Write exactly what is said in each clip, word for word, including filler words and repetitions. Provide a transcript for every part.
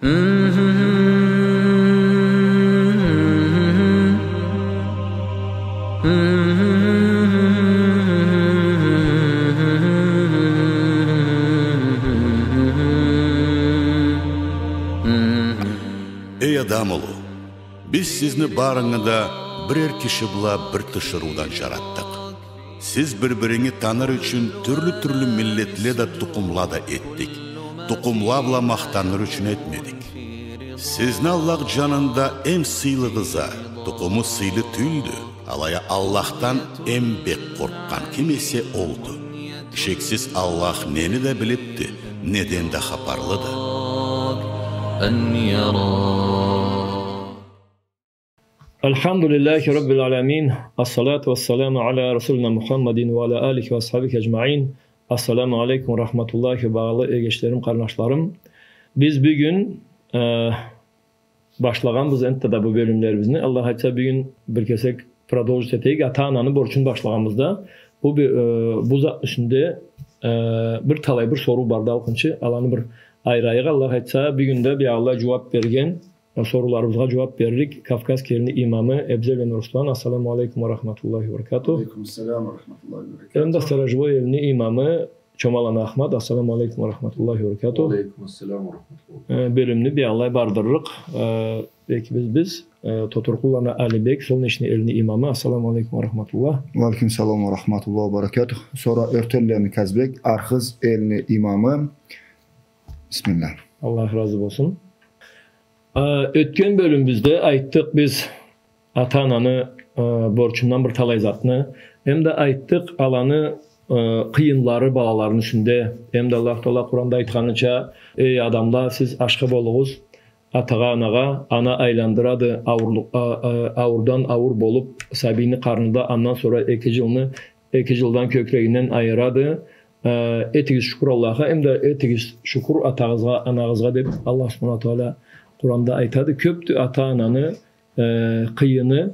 Эй адам улу, биз сизни барынгы да бирер киши бла бир тиширыудан джаратдыкъ. Сиз бир-биринги таныр ючюн тюрлю-тюрлю миллетле да, тукъумла да этдик. Тукъумла бла махтаныр ючюн этмедик. Сизни Аллах джанында эм сыйлыгъыз а, тукъуму сыйлы тюлдю. Алай а Аллахдан эм бек къоркъгъан ким эсе олду. Шексиз, Аллах нени да билибди, неден да хапарлыды. الحمد لله رب العالمين. الصلاة والسلام على رسولنا محمد وعلى آله وأصحابه أجمعين. السلام عليكم ورحمة الله. Багъалы эгечлерим, къарнашларым. Биз бюгюн, э, башлагъанбыз энтда да бу бёлюмлерибизни. Аллах айтса, бюгюн бир кесек продолжить этейик. Ата-ананы борчун башлагъанбыз да. Бу бе-, э, бу зат юсюнде, э, бир талай бир соруу барды алкъынчы. Аланы бир айырайыкъ. Аллах айтса, бюгюн да биягъынлай джууап берген соруларыбызгъа джууап беририк Кавказский элни имамы Эбзелланы Руслан. Ассаламу алейкум ва рахматуллахи ва баракатух. Алейкум ассалам ва рахматуллахи ва баракатух. Эм да Сторожевой элни имамы Чомаланы Ахмат. Ассаламу алейкум ва рахматуллахи ва баракатух. Ва алейкум ассалам ва рахматуллахи. Э, бёлюмню биягъынлай бардырырыкъ. Э, экибиз биз, э, Тотуркъулланы Алибек, Солнечный элни имамы. Ассаламу алейкум ва рахматуллах. Ва алейкум салам ва рахматуллахи ва баракатух. Сора Ёртенланы Казбек, Архыз элни имамы. Бисмиллах. Аллах разы болсун. Э, ётген бёлюмюбюзде айтдыкъ биз ата-ананы, э, борчундан бир талай затны, эм да айтдыкъ аланы, э, къыйынлары балаларыны юсюнде. Эм да Аллах Тагъала Къуранда айтханыча: «Эй адамла, сиз ашхы болугъуз атагъа, анагъа, ана айландырады, ауурлукъ-, а, а, аурдан ауур болуп, сабийни къарнында, андан сора эки джылны, эки джылдан кёкрегинден айырады. Э, этигиз шукур Аллахха, эм да этигиз шукур атагъызгъа, анагъызгъа», — деп Аллах Субханаху Тагъала Къуранда айтады. Кёпдю ата-ананы, э, къыйыны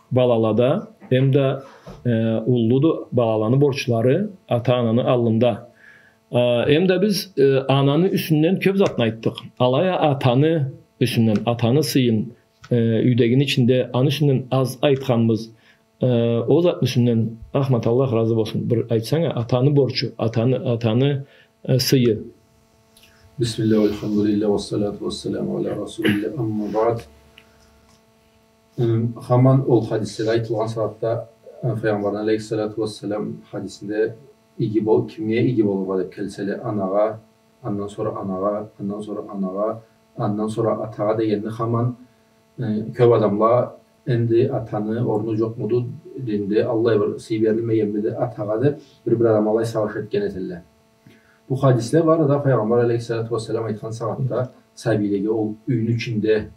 балалада, эм да, э, уллуду балаланы борчлары ата-ананы аллында. Э, эм да биз, э, ананы юсюнден кёп затны айтдыкъ. Алай а атаны юсюнден, атаны сыйын, э, юйдегини ичинде аны юсюнден аз айтханбыз. Э, ол затны юсюнден, Ахмат, Аллах разы болсун, бир айтсанг а, атаны борчу, атаны, атаны, э, сыйы. Бисмиллях, альхамдулиллях, вассаляту вассаляму аля расулиллях, амма баъд. М, хаман ол хадиследе айтылгъан сагъатда, э, Файгъамбарны алейхиссаляту вассалям хадисинде иги бол-, кимге иги болургъа деп келселе, анагъа, андан сора анагъа, андан сора анагъа, андан сора атагъа дегенни хаман, э, кёп адамла, энди атаны орну джокъмуду динде, аллай бир сый берилмегенмиди атагъа деп, бир-бир адамла алай сагъыш этген этелле. Бу хадисле бары да Файгъамбар алейхиссаляту вассалям айтхан сагъатда сабийлеге ол юйню ичинде,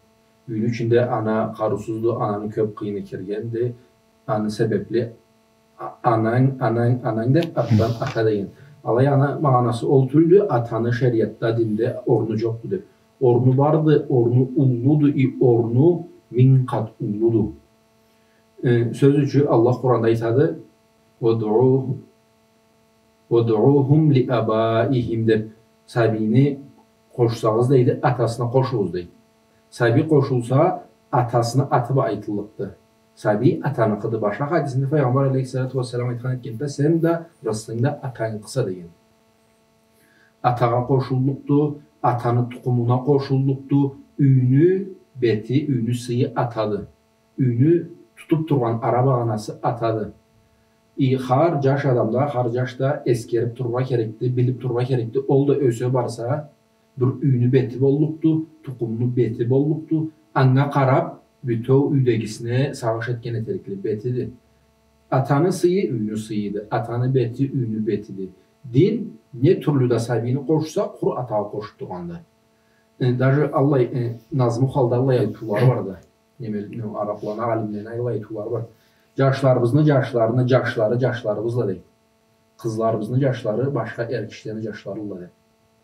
юйню ичинде ана къарыусузду, ананы кёп къыйыны киргенди, аны себепли а-, ананг, ананг, ананг деп, атдан ата деген. Алай аны магъанасы ол тюлдю, атаны шериатда, динде орну джокъду деп. Орну барды, орну уллуду, и орну минг къат уллуду. Э, сёз ючюн, Аллах Къуранда айтады: «Удъу-, удъухум ли абаихим», — деп, сабийни къошсагъыз, дейди, атасына къошугъуз, дейди. Сабий къошулса, атасыны аты бла айтыллыкъды. Сабий атаныкъыды. Башха хадисинде Файгъамбар алейхиссаляту вассалям айтхан этгенди да: «Сен да, рысхынг да атангыкъыса», — деген. Атагъа къошуллукъду, атаны тукъумуна къошуллукъду. Юйню бети, юйню сыйы атады. Юйню тутуп тургъан ара багъанасы атады. И хар джаш адам да, хар джаш да эсгерип турургъа керекди, билип турургъа керекди. Ол да ёсе барса, бир юйню бети боллукъду, тукъумну бети боллукъду. Анга къарап, бютеу юйдегисине сагъыш этген этерикли бетиди. Атаны сыйы юйню сыйыды, атаны бети юйню бетиди. Дин не тюрлю да сабийни къошса, къуру атагъа къошуп тургъанды. Э, даже аллай, э, назму халда аллай айтыулары барды. Неме, не, арапланы, алимлени аллай айтыулары бар. Джашларыбызны джашларыны джашлары джашларыбызла, дейди. Къызларыбызны джашлары башха эр кишилени джашларыла, дейди.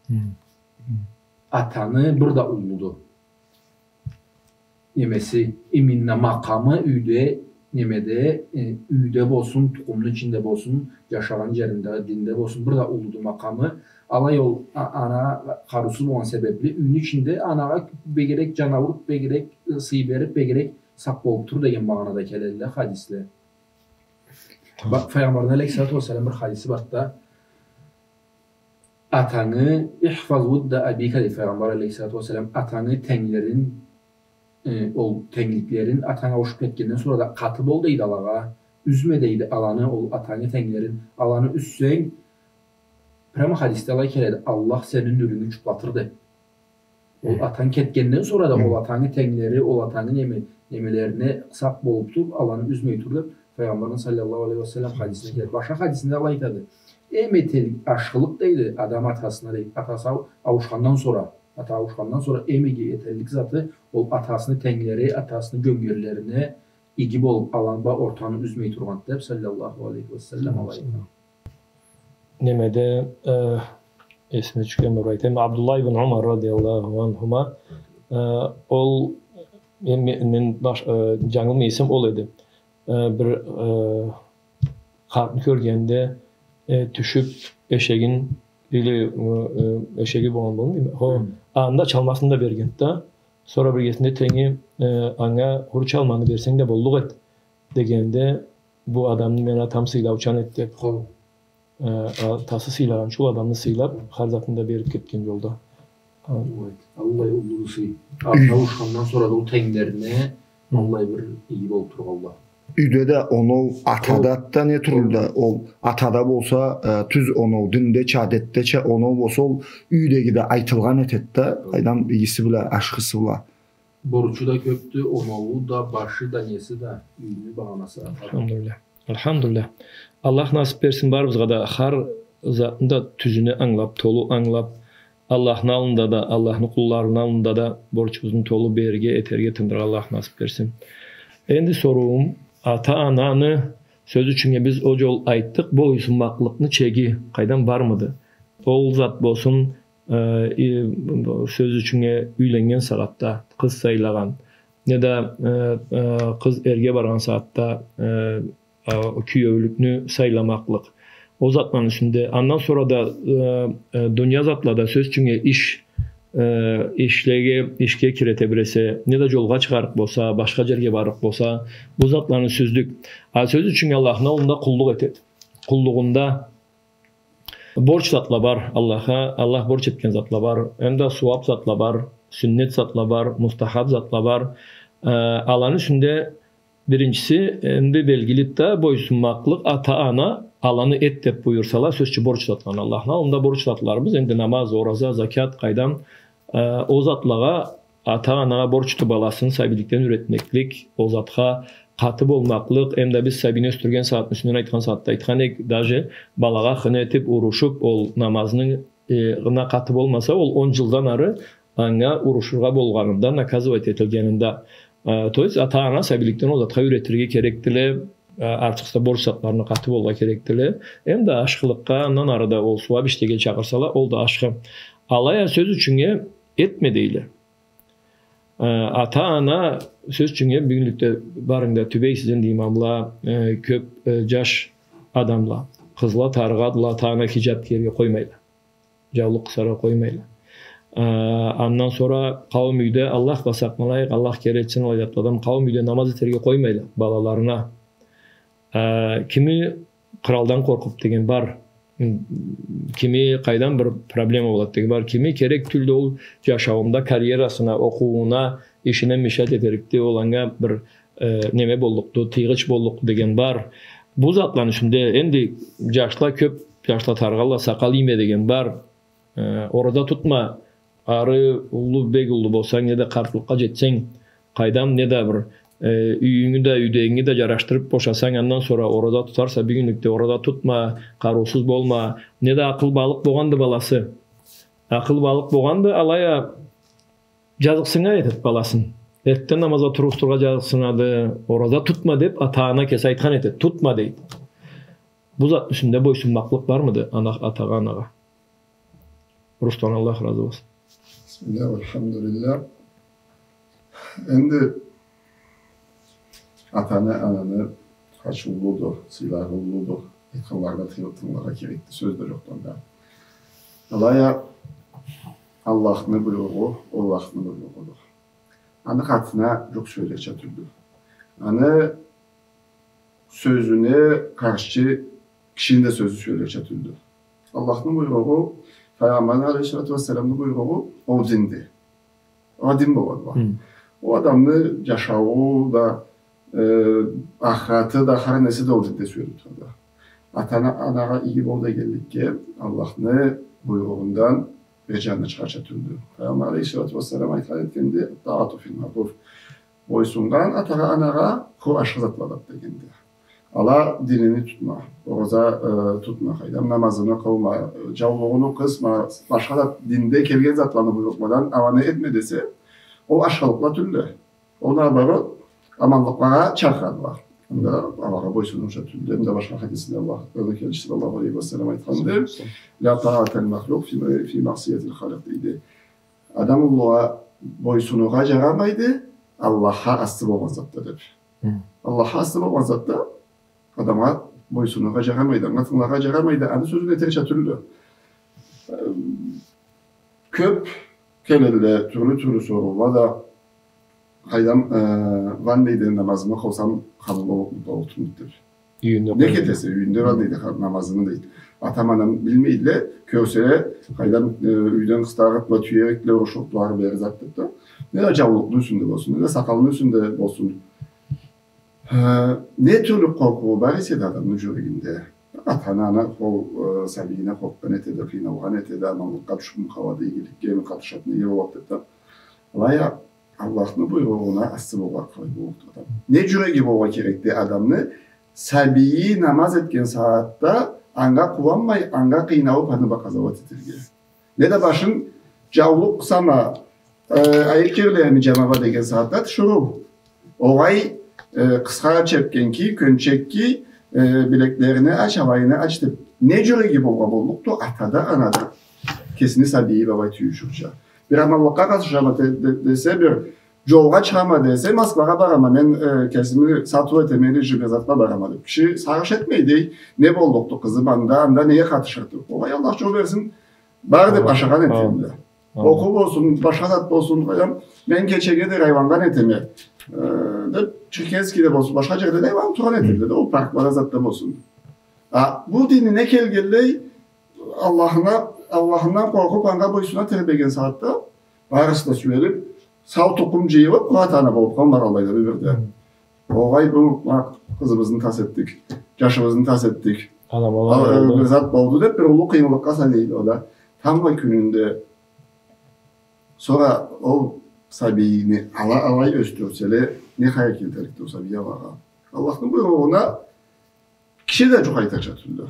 Хы. Атаны бир да уллуду. Немеси, именно макъамы юйде немеде, э, юйде болсун, тукъумну ичинде болсун, джашагъан джеринде, динде болсун, бир да уллуду макъамы. Алай ол а-, ана къарыусуз болгъан себебли, юйню ичинде анагъа бегирек джан ауруб, бегирек, э, сый бериб, бегирек сакъ болуб тур деген магъанада келелле хадисле. Тамам. Ба-, Файгъамбарны алейхиссалату уассалам бир хадиси бар да, атангы, «Ихфаз вудда абика», дейди Файгъамбар алейхиссалату уассалам, атангы тенглерин, э, ол тенгликлерин, атанг ауушуб кетгенден сора да къаты бол, дейди, алагъа, юзме, дейди, аланы, ол атангы тенглерин, аланы юзсенг, прямо хадисде алай келеди, Аллах сени нюрюнгю джукълатыр, деб. Ол атанг кетгенден сора да, ол атангы тенглери, ол атангы неме-, немелерине сакъ болуб тур, аланы юзмей тур, деб, Файгъамбарны саллаллаху алейхи ва саллам хадисинде келеди. Башха хадисинде алай айтады. Эм этеллик ашхылыкъ, дейди, адам атасына, дейди, атасы ау-, ауушхандан сора, ата ауушхандан сора эм иги этеллик заты, ол атасыны тенглери, атасыны джёнгерлерине иги болуб, аланы бла ортаны юзмей тургъан, деб, саллаллаху алейхи ва саллам алай айтады. Немеде, э, эсиме тюшген бир айтайым. Абдуллах ибн Умар радияллаху анхума, э, ол, мен, мен, мен баш-, э, джангылмай эсем, ол эди. Э, бир, э, къартны кёргенде, э, тюшюб, эшегин, или, э, э, эшеги болгъан болмаймы? Хо, анда чалмасын да берген да. Сора бир кесинде тенги, э, анга къуру чалманы берсенг да боллукъ эди, дегенде, бу адамны мени атам сыйлаучан эди, деб. Хо. Э, атасы сыйлагъанча ол адамны сыйлаб, хар затын да бериб кетген джолда. Ой, аллай уллу сый. Ата ауушхандан сора да ол тенглерине аллай бир иги болуб тургъанла. Юйде да оноу, атада да не тюрлю да ол, атада болса, э, тюз оноу, диндеча, адетдеча оноу болса, ол юйдеги да айтылгъан этеди да, къайдам, игиси бла, ашхысы бла. Борчу да кёбдю, оноуу да, башы да, неси да, юйню багъанасы. Альхамдулиллях. Альхамдулиллях. Аллах насыб берсин барыбызгъа да, хар затны да тюзюне ангылаб, толу ангылаб, Аллахны аллында да, Аллахны къулларыны аллында да борчубузну толу берирге, этерге, тындырыргъа Аллах насыб берсин. Энди соруум, ата-ананы, сёз ючюннге биз ол джол айтдыкъ, бойсунмакълыкъны чеги къайдам бармыды? Ол зат болсун, э, и, бу, сёз ючюннге юйленнген сагъатда къыз сайлагъан, неда, э, э, къыз эрге баргъан сагъатда, э, э, киеулюкню сайламакълыкъ. Ол затланы юсюнде, андан сора да, э, э, дуния затлада, сёз ючюннге, иш, э, ишлеге, ишге кирете бир эсе, неда джолгъа чыгъарыкъ болса, башха джерге барыкъ болса, бу затланы сюздюк. А сёз ючюннге Аллахны аллында къуллукъ этеди. Къуллугъунда борч затла бар Аллахха, Аллах борч этген затла бар, эмда сууаб затла бар, сюннет затла бар, мустахаб затла бар. Э, аланы юсюнде биринчиси, энди белгилиди да, бойсунмакълыкъ, ата-ана аланы эт деб буюрсала, сёз ючюн борч затланы. Аллахны аллында борч затларыбыз, энди намаз, ораза, закят, къайдам, э, ол затлагъа ата-анагъа борчду баласын сабийликден юретмеклик, ол затха къаты болмакълыкъ, эмда биз сабийни ёсдюрген сагъатны юсюнден айтхан сагъатда айтхан эдик, даже балагъа хыны этиб, урушуб, ол намазны, э, гъына къаты болмаса, ол он джылдан ары анга урушургъа болгъанында, наказывать этилгенинде. Э, то есть, ата-ана сабийликден ол затха юретирге керекдиле, э, артыкъсыз да борч затларына къаты болургъа керекдиле. Эмда ашхылыкъгъа, андан ары да ол сууаб ишлеге чакъырсала, ол да ашхы. Алай а сёз ючюннге этме дейле. Э, ата-ана, сёз ючюннге, бюгюнлюкде барынгда тюбейсиз, энди имамла, э, кёб, э, джаш адамла, къызла тарыгъадыла, ата-ана хиджаб киерге къоймайла. Джаулукъ къысаргъа къоймайла. Э, андан сора къауум юйде, Аллах бла сакъланайыкъ, Аллах кери этсин алай затладан, къауум юйде намаз этерге къоймайла балаларына. Э, кими къыралдан къоркъуб деген бар. Кими къайдан бир проблема болады деген бар. Кими керек тюлдю ол джашауунда, карьерасына, окъууна, ишине мешать этерикди, ол анга бир, э, неме боллукъду, тыйгъыч боллукъду деген бар. Бу затланы юсюнде энди джашла кёб, джашла тарыгъалла, сакъал ийме деген бар. Э, ораза тутма, ары уллу, бек уллу болсанг, неда къартлыкъгъа джетсенг, къайдам, неда бир, э, юйюнгю да, юйдегинги да джарашдырыб бошасанг, андан сора ораза тутарса, бюгюнлюкде ораза тутма, къарыусуз болма, неда акъылбалыкъ болгъанды баласы. Акъылбалыкъ болгъанды, алай а джазыкъсыннган этед баласын. Эртден намазгъа тургъузургъа джазыкъсынады, ораза тутма деб ата-ана кеси айтхан этед, тутма дейд. Бу затны юсюнде бойсунмакълыкъ бармыды ана-, атагъа, анагъа? Руслан, Аллах разы болсун. Бисмиллях, альхамдулиллях. Энди Атаны, ананы хачы уллуду, сыйлары уллуду. Айтханларына тынгы-, тынгыларгъа керекди, сёз да жокъду анда. Алай а Аллахны буйругъу, Аллахны буйругъуду. Аны къатына жукъ сюелирча тюлдю. Аны сёзюне къаршчы кишини да сёзю сюелирча тюлдю. Аллахны буйругъу, Файгъамбарны алейхиссалату уассаламны буйругъу ол динди. Ол дин болады. Хы. Ол адамны жашауу да, э, ахыраты да, хар неси да ол динде сюелип турады. Атаны, анагъа иги бол дегенликге Аллахны буйругъундан бир жанына чыгъарча тюлдю. Файгъамбар алейхиссалату уассалам айтхан этгенди: «Ат-таату филь-маъруф». Бойсуннган атагъа, анагъа къуру ашхы затладады дегенди. Ала динини тутма, ораза, э, тутма, къайдам, намазыны къылма, э, жаулугъуну къысма, башха да динде келген затланы буйрукъладан аланы этме десе, ол ашхылыкъла тюлдю. Ол, наоборот, аманлыкълагъа чакъырадыла. Анда алагъа бойсунурча тюлдю. Эм да башха хадисинде Аллах, Аллахны келечиси саллаллаху алейхи ва саллам айтханды: «Ла таата ли махлукъ фи, фи маъсияти ль-халикъ», — дейди. Адам улугъа бойсунургъа жарамайды Аллахха ассы болгъан затда, деп. Хы. Аллахха ассы болгъан затда адамгъа бойсунургъа жарамайды, анга тынгыларгъа жарамайды, аны сёзюн этерча тюлдю. Эм, кёп келелле тюрлю-тюрлю соруула да, къайдам, э, ванныйде намазымы къылсам, къабыл боллукъмуду, боллукъмуду деп. Юйюнде къылса. Не этесе, юйюнде ванныйде къыл-, намазынгы, дейди. Атам-анам билмейдиле, кёрселе, къайдам, э, юйден къыстарыкъла, тюерикле, урушукъла, бери зат деп да. Не да жаулукъну юсюнде болсун, не да сакъалны юсюнде болсун. Э, не тюрлю къоркъуу бар эсе да адамны жюрегинде, ата-ананы ол, э, сабийине къоркъгъан этеди, къыйналгъан этеди, аманлыкъгъа тюшюп къалады, игиликге къатышады, неге болады деп да. Алай а Аллахны буйругъуна ассы болгъан къалай боллукъду адам? Не жюреги болгъа керекди адамны, сабийи намаз этген сагъатда анга къууанмай, анга къыйналып, аны бла къазауат этерге? Не да башын жаулукъ къысама, э, айып жерлерин жамама деген сагъатда тиширыу. Огъай, э, къысха чепкенки, кёнчекки, э, билеклерини ач, алайыны ач деп. Не жюреги болгъа боллукъду атада, анада, кесини сабийи бла алай тюйюшюрча? Бир аманлыкъгъа къатышама де-, де-, десе, бир жолгъа чыгъама десе, Москвагъа барама, мен, э, кесими сатыу этеме, или же бир затха барама деп. Киши сагъыш этмейди, не боллукъду къызым анда, анда неге къатышады? Огъай, Аллах жол берсин, бар деп ашагъан этеди. Окъуу болсун, башха зат болсун, къайдам, мен кечеге дери айланнган этеме, э, деп, Черкесскеде болсун, башха жерде да айланып тургъан этеди да, ол парклада, затда болсун. А бу динине келгенлей, Аллахына, Аллахындан къоркъуп, анга бойсуна тебреген сагъатда, барысы да сюелип, сау тукъум жыйылып, къуру ата-ана болуп къалмагъанлай да бир-бирде. Огъай, бу, ма, къызыбызны тас этдик, жашыбызны тас этдик. Адам алай болду. Бир зат болду деп, бир уллу къыйынлыкъгъа санайды ол да. Тамбла кюнюнде сора ол сабийни ала-, алай ёсдюрселе, не хайыр келтирликди ол сабий алагъа? Аллахны буйругъуна киши да жукъ айтырча тюлдю.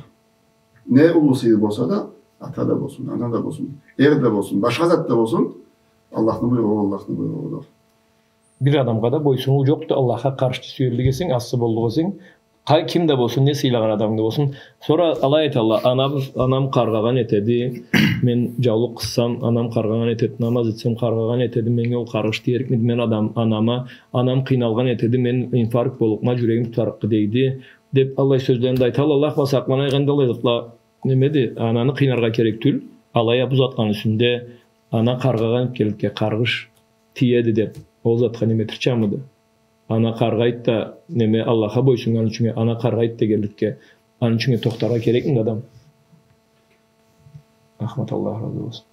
Не уллу сыйы болса да, ата да болсун, ана да болсун, эр да болсун, башха зат да болсун, Аллахны буйругъу Аллахны буйругъудур. Бир адамгъа да бойсунуу жокъду, Аллахха къаршчы сюеллик эсенг, ассы боллукъ эсенг, къа-, ким да болсун, не сыйлагъан адамынг да болсун. Сора алай айталла, анам, анам къаргъагъан этеди, мен жаулукъ къыссам, анам къаргъагъан этеди, намаз этсем, къаргъагъан этеди, меннге ол къаргъыш тиерикмиди, мен адам, анама, анам къыйналгъан этеди, мен инфаркт боллукъма, жюрегим тутарыкъды дейди. Деп, аллай сёзлени да айталла, Аллах бла сакъланайыкъ, энди аллай затла, немеди, ананы къыйнаргъа керек тюл, алай а бу затланы юсюнде ана къаргъагъан этгенликге къаргъыш тиеди деп, ол затха неме этирчамыды? Ана къаргъайды да, неме, Аллахха бойсуннганы ючюн, ана къаргъайды дегенликге, аны ючюн тохтаргъа керекмиди адам? Ахмат, Аллах разы болсун.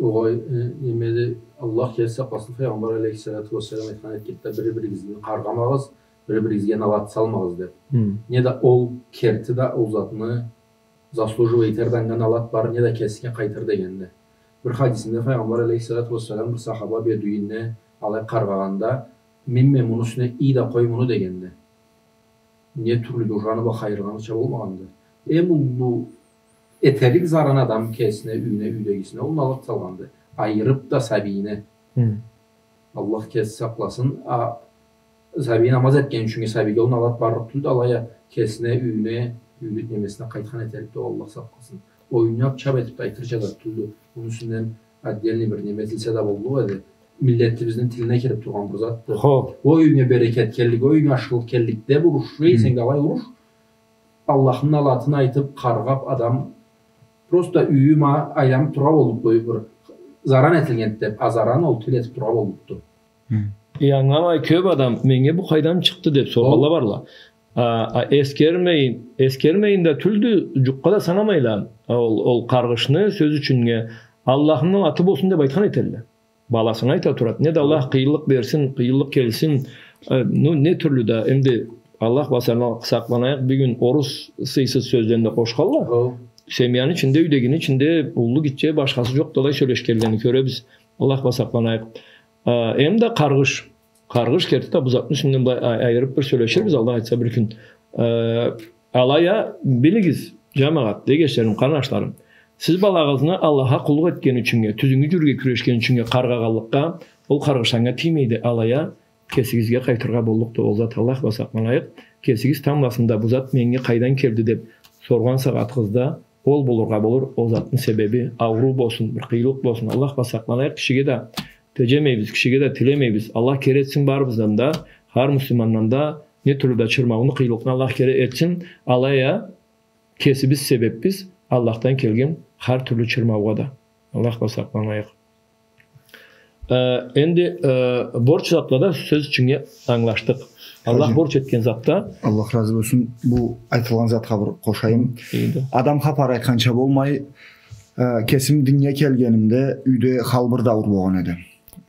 Огъай, э, немеди, Аллах кеси сакъласын, Файгъамбар алейхиссалату уассалам айтхан этгенди да, бир-биригизни къаргъамагъыз, бир-биригизге налат салмагъыз деп. Хы. Не да ол керти да ол затны заслуживать этерди, анга налат бар, не да кесине къайтыр дегенди. Бир хадисинде Файгъамбар алейхиссалату уассалам бир сахаба бедуинни алай къаргъагъанда, минме муну юсюне, ий да къой муну дегенди. Не тюрлю да ол жаны бла хайырланырча болмагъанды. Эм уллу этерик зарын адам кесине, юйюне, юйдегисине, ол налат салгъанды. Айырып да сабийине. Хы. Аллах кеси сакъласын. А сабий намаз этген ючюн сабийге ол налат барлыкъ тюлдю, алай а кесине, юйюне, юйдю немесине къайтхан этерикди ол, Аллах сакъласын. Оюнлап, чап этип да айтырча да тюлдю. Муну юсюнден отдельный бир неме этилсе да боллукъ эди. миллетибизни тилине кирип тургъан бир затды. Хо. Ол юйюнге берекет келлик, ол юйюнге ашхылыкъ келлик деп урушур эсенг, алай уруш. Аллахны налатын айтып, къаргъап адам, просто юйю ма айланып тургъа боллукъду, бир заран этилгенди деп, а заран ол тил этип тургъа боллукъду. Хы. Э, ангыламай кёп адам, меннге бу къайдан чыкъды деп соргъанла барла. А, а, эсгермейин, эсгермейин да тюлдю, жукъгъа да санамайла. А, ол, ол къаргъышны сёз ючюннге Аллахны аты болсун деп айтхан этелле. Баласына айта турады. Не да Аллах къыйынлыкъ берсин, къыйынлыкъ келсин. Э, ну, не тюрлю да, энди Аллах бла сакъланайыкъ, бюгюн орус сыйсыз сёзлени да къошханла. Хо. Семьяны ичинде, юйдегини ичинде уллу, гитче, башхасы жокъ да алай сёлешгенлени кёребиз. Аллах бла сакъланайыкъ. А, эм да къаргъыш. Къаргъыш керти да бу затны юсюнден былай ай-, айырып бир сёлеширбиз, Аллах айтса, бир кюн. Э, алай а, билигиз, жамагъат, эгечлерим, къарнашларым. Сиз балагъызны Аллахха къуллукъ этгени ючюннге, тюзюннге жюрюрге кюрешгени ючюннге къаргъагъанлыкъгъа, ол къаргъыш анга тиймейди, алай а, кесигизге къайтыргъа боллукъду ол зат, Аллах бла сакъланайыкъ. Кесигиз тамбласында бу зат меннге къайдан келди деп соргъан сагъатыгъызда, ол болургъа болур, ол затны себеби, ауруу болсун, бир къыйынлыкъ болсун, Аллах бла сакъланайыкъ, кишиге да тежемейбиз, кишиге да тилемейбиз. Аллах кери этсин барыбыздан да, хар муслимандан да, не тюрлю да чырмауну, къыйынлыкъны Аллах кери этсин. Алай а, кесибиз себепбиз Аллахдан келген хар тюрлю чырмаугъа да. Аллах бла сакъланайыкъ. Э, энди, э, борч затла да сёз ючюннге ангылашдыкъ. Аллах Хажи. Борч этген затда. Аллах разы болсун. Бу айтылгъан затха бир къошайым. Ийди. Адам хапар айтханча болмай, э, кесим диннге келгенимде юйде хал бир да ауур болгъан эди.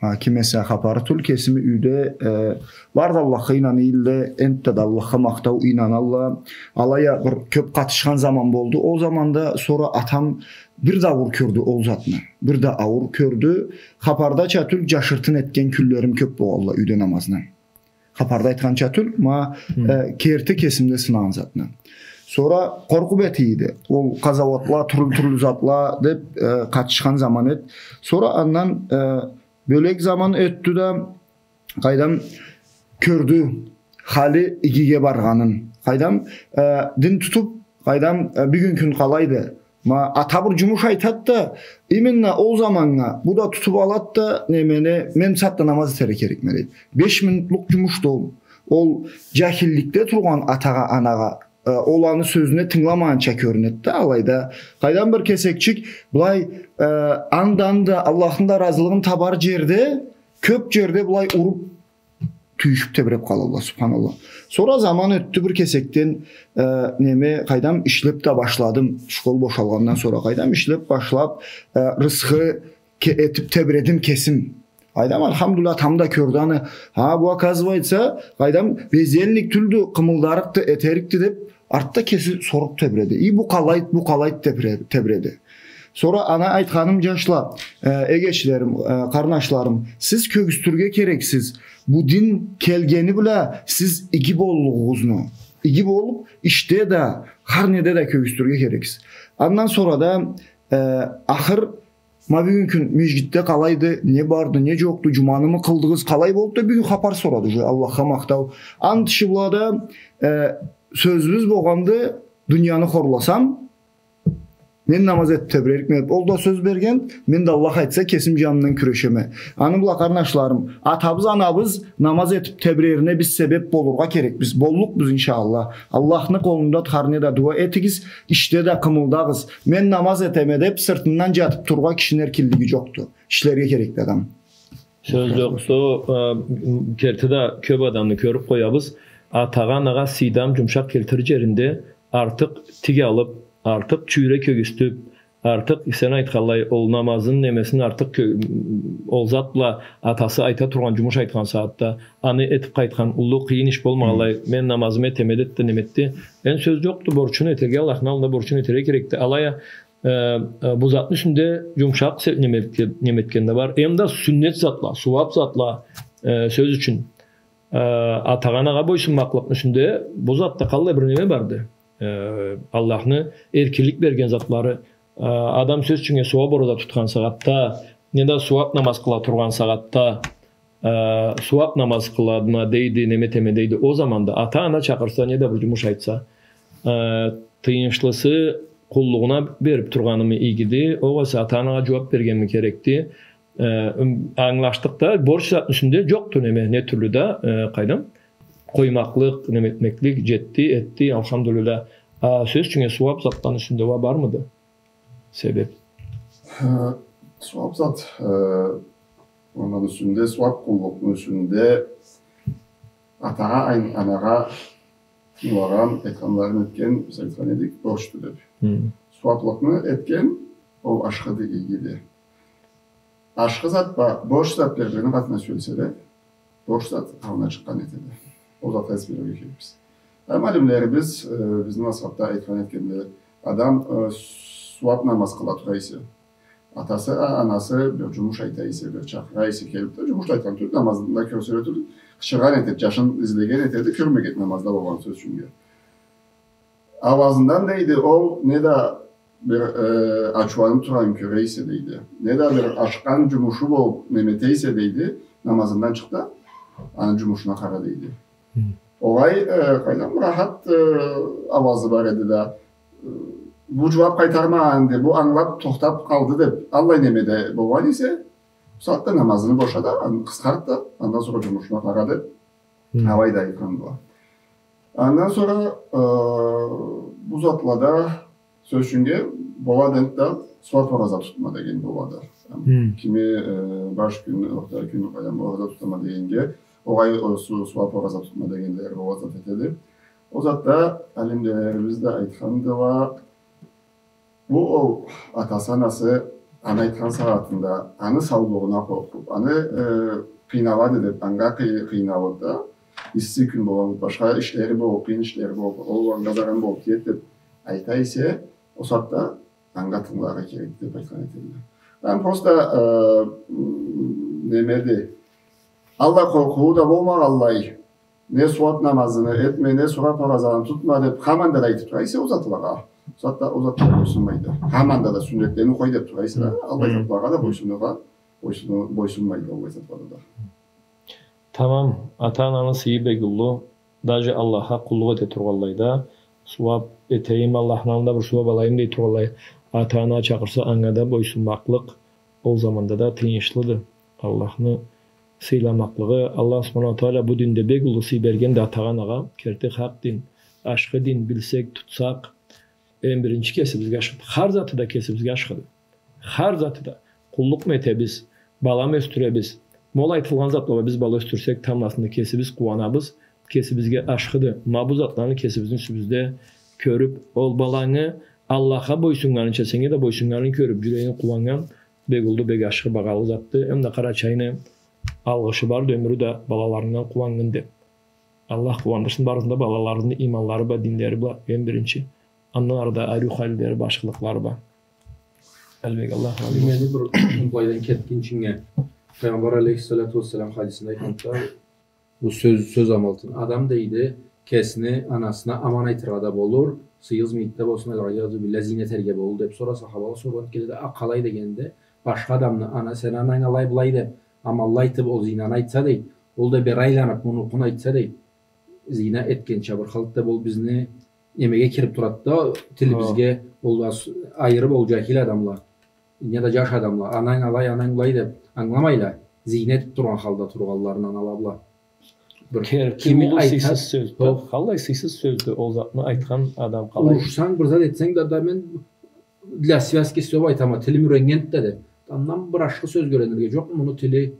А, ким эсе хапары тюл, кесими юйде, э, бары да Аллахха ийнаныйла, энтта да Аллахха махтау, ийнаналла. Алай а бир кёп къатышхан заман болду. Ол заманда сора атам бир да ауур кёрдю ол затны. Бир да ауур кёрдю. Хапардача тюл, жашыртын этген кюнлерим кёп болгъанла юйде намазны. Хапарда айтханча тюл, ма, Хы. э, керти кесимде сынагъан затны. Сора къоркъуп этийди. Ол къазауатла, тюрлю-тюрлю затла деп, э, къатышхан заман эд. Сора андан, э, бёлек заман ётдю да, къайдам, кёрдю, хали игиге баргъанын. Къайдам, э, дин тутуп, къайдам, э, бюгюн кюн къалайды. Ма ата бир жумуш айтад да, именно ол заманнга бу да тутуп алад да, немени, мен сагъатда намаз этерге керекме, дейд. Беш минутлукъ жумушду ол. Ол жахилликде тургъан атагъа, анагъа, э, ол аны сёзюне тынгыламагъанча кёрюнед да, алайда. Къайдам бир кесекчик, былай, э, андан да, Аллахны да ыразылыгъын табар жерде, кёп жерде былай уруп, тюйюшюп тебиреп къалалла, субханалла. Сора заман ётдю, бир кесекден, э, неме, къайдам, ишлеп да башладым. Школ бошалгъандан сора, къайдам, ишлеп башлап, э, рысхы ке-, этип тебиредим кесим. Къайдам, альхамдулиллах, атам да кёрдю аны. Ха, бу, оказывается, къайдам, бездельник тюлдю, къымылдарыкъды, этерикди деп, артда кеси соруп тебиреди. И, бу къалайд, бу къалайд тебире-, тебиреди. Сора ана айтханым, жашла, э, эгечлерим, э, къарнашларым, сиз кёргюзтюрге керексиз. Бу дин келгени бла сиз иги боллугъугъузну. Иги болуп, ишде да, хар неде да кёргюзтюрге керексиз. Андан сора да, э, ахыр, ма бюгюн кюн межгитде къалайды, не барды, не жокъду, жуманымы къылдыгъыз, къалай болду да бюгюн хапар сорады уже, Аллахха махтау. Аны тышы бла да, э, сёзюбюз болгъанды, дунияны хорласам, мен намаз этип тебирерикме деп, ол да сёз берген, мен да, Аллах айтса, кесим жанындан кюрешеме. Аны бла, къарнашларым, атабыз, анабыз намаз этип тебирерине биз себеп болургъа керекбиз. Боллукъбуз, иншаАллах. Аллахны къолунда хар неда дуа этигиз, ишде да къымылдагъыз. Мен намаз этеме деп, сыртындан жатып турургъа кишини эркинлиги жокъду. Ишлерге керекди адам. Сёз жокъду, э, м, керти да кёп адамны кёрюп къоябыз. Атагъа, анагъа сыйдам, жумушакъ келтирир жеринде артыкъ тик алып, артыкъ чюйре кёргюзтюп, артыкъ, сен айтханлай, ол намазын, немесин артыкъ кё-, м, ол зат бла атасы айта тургъан жумуш айтхан сагъатда, аны этип къайтхан уллу къыйын иш болмагъанлай, мен намазымы этеме деп да неме этди. Энди сёз жокъду, борчун этерге, Аллахны аллында борчун этерге керекди. Алай а, э, э, бу затны юсюнде жумушакъ се-, неме этге-, неме этген да бар. Эм да сюннет затла, сууап затла, э, сёз ючюн, э, атагъа, анагъа бойсунмакълыкъны юсюнде бу затда къаллай бир неме барды. Э, Аллахны эркинлик берген затлары, э, адам сёз ючюннге сууап ораза тутхан сагъатда, неда сууап намаз къыла тургъан сагъатда, э, сууап намаз къылама дейди, неме этеме дейди. Ол заманда ата-ана чакъырса, неда бир жумуш айтса, э, тыйыншлысы къуллугъуна берип тургъанымы игиди, огъесе ата-анагъа жууап бергенми керекди? Э, м, ангылашдыкъ да, борч затны юсюнде джокъду неме, не тюрлю да, э, къайдам, къоймакълыкъ, неме этмеклик, джетди, этди, алхамдулиллах. А сёз ючюн, сууаб затланы юсюнде уа бармыды себеб? Э, сууаб зат, э, аны юсюнде, сууаб къуллукъну юсюнде атагъа, ай-, анагъа тынгылагъан, айтханларын этген, биз айтхан эдик, борчду деб. Хы. Сууаблыкъны этген, ол ашхыды, игиди. Ашхы зат бла борч зат бир-бирини къатына сюелселе, борч зат алгъа чыкъгъан этеди. Ол затха эс берирге керекбиз. Эм алимлерибиз, э, бизни мазхабда айтхан этгенди, адам, э, сууаб намаз къыла тура эсе, атасы, а-, анасы бир джумуш айта эсе, бир чакъыра эсе келиб да, джумуш да айтхан тюлдю, намазында кёрсе да тюлдю, къычыргъан этеди, джашын излеген этеди, кёрмегенди намазда болгъан, сёз ючюннге. Ауазындан, дейди, ол неда бир, э, ачыуланыб тургъанын кёре эсе, дейди, неда бир ашхыгъан джумушу болуб неме эте эсе, дейди, намазындан чыкъ да, аны джумушуна къара, дейди. Хы. Огъай, э, къайдам, рахат, э, ауазы бар эди да, э, бу джууаб къайтармагъанды, бу ангылаб тохтаб къалды деб, аллай неме да болгъан эсе, бу сагъатда намазыны боша да, аны къысхарт да, андан сора джумушуна къара деб, хы, алай да айтхандыла. Андан сора, э, бу затлада, сёз ючюннге, болады энтда сууаб ораза тутма деген болады. Хы. Кими, э, баш кюн, орта кюн, къайдам, ораза тутама дегеннге, огъай, о, су-, сууаб ораза тутма дегенлери болады, зат этеди. Ол затда алимлерибиз да айтхандыла, бу ол атасы, анасы аны айтхан сагъатында, аны саулугъуна къоркъуб, аны, э, къыйналады деб, анга къый-, къыйналыб да, исси кюн болуб, башха ишлери болуб, къыйын ишлери болуб, ол анга заран болуб тиеди деб айта эсе, ол сагъатда анга тынгыларгъа керекди деб айтхан этедиле. Эм просто, э, м, немеди, аллай къоркъуу да болмагъанлай, не сууаб намазыны этме, не сууаб оразаны тутма деб хаманда да айтыб тура эсе ол затлагъа, ол затда, ол затлагъа бойсунмайды. Хаманда да сюннетлени къой деб тура эсе да, аллай затлагъа да бойсунургъа, бойсуну-, бойсунмайды аллай затлагъа да. Тамам, ата-ананы сыйы бек уллу, даже Аллахха къуллукъ эте тургъанлайда, сууаб этейим, Аллахны аллында бир сууаб алайым дей тургъанлай, ата-ана чакъырса, анга да бойсунмакълыкъ, ол заманда да тыйыншлыды. Аллахны сыйламакълыгъы, Аллах субханаху уа тагъала бу динде бек уллу сый берген да атагъа-анагъа, керти хакъ дин, ашхы дин, билсек, тутсакъ, эм биринчи кесибизге ашхыды. Хар заты да кесибизге ашхыды. Хар заты да. Къуллукъму этебиз, баламы ёсдюребиз. Ма ол айтылгъан затла бла биз бала ёсдюрсек, тамбласында кесибиз къууанабыз, кесибизге ашхыды. Ма бу затланы кесибизни юсюбюзде кёрюб, ол балангы Аллахха бойсуннганынча, сеннге да бойсуннганын кёрюб, джюрегинг къууаннган, бек уллу, бек ашхы, багъалы затды. Эм да Къарачайны алгъышы барды, ёмюрю да балаларынгдан къууаннгын деб. Аллах къууандырсын барысын да, балаларыны иманлары бла, динлери бла, эм биринчи. Андан ары да ариу халилери, башхалыкълары бла. Албек, Аллах разы болсун. Мени бир былайдан кетгинчинге, Пайгъамбар алейхиссалату уассалам хадисинде айтханды, бу сёз, сёз амалтын. Адам, дейди, кесини анасына аман айтыргъа да болур, сыйы измейди да болсун, аль-иязу билля, зина этерге болур, деб. Сора сахабала соргъан келеди, а къалай дегенде, башха адамны, ана, сени ананг алай-былай деб, аманла айтыб, ол зинаны айтса, дейди, ол да бери айланыб, муну окъуна айтса, дейди, зина этгенча бир халда, ол бизни немеге кириб турады да, тилибизге, ол да с-, айырыб ол джахил адамла, неда джаш адамла, ананг алай, ананг былай деб ангыламайла, зина этиб тургъан халда тургъанларын анала бла. Бир керти кими уллу айтса, сыйсыз сёздю. Хо. Къалай сыйсыз сёздю ол затны айтхан адам, къалай? Урушсанг, бир зат этсенг да, да мен для связки сёз айтама, тилим юреннгенди да деб. Андан бир ашхы сёз кёренирге джокъму муну тили?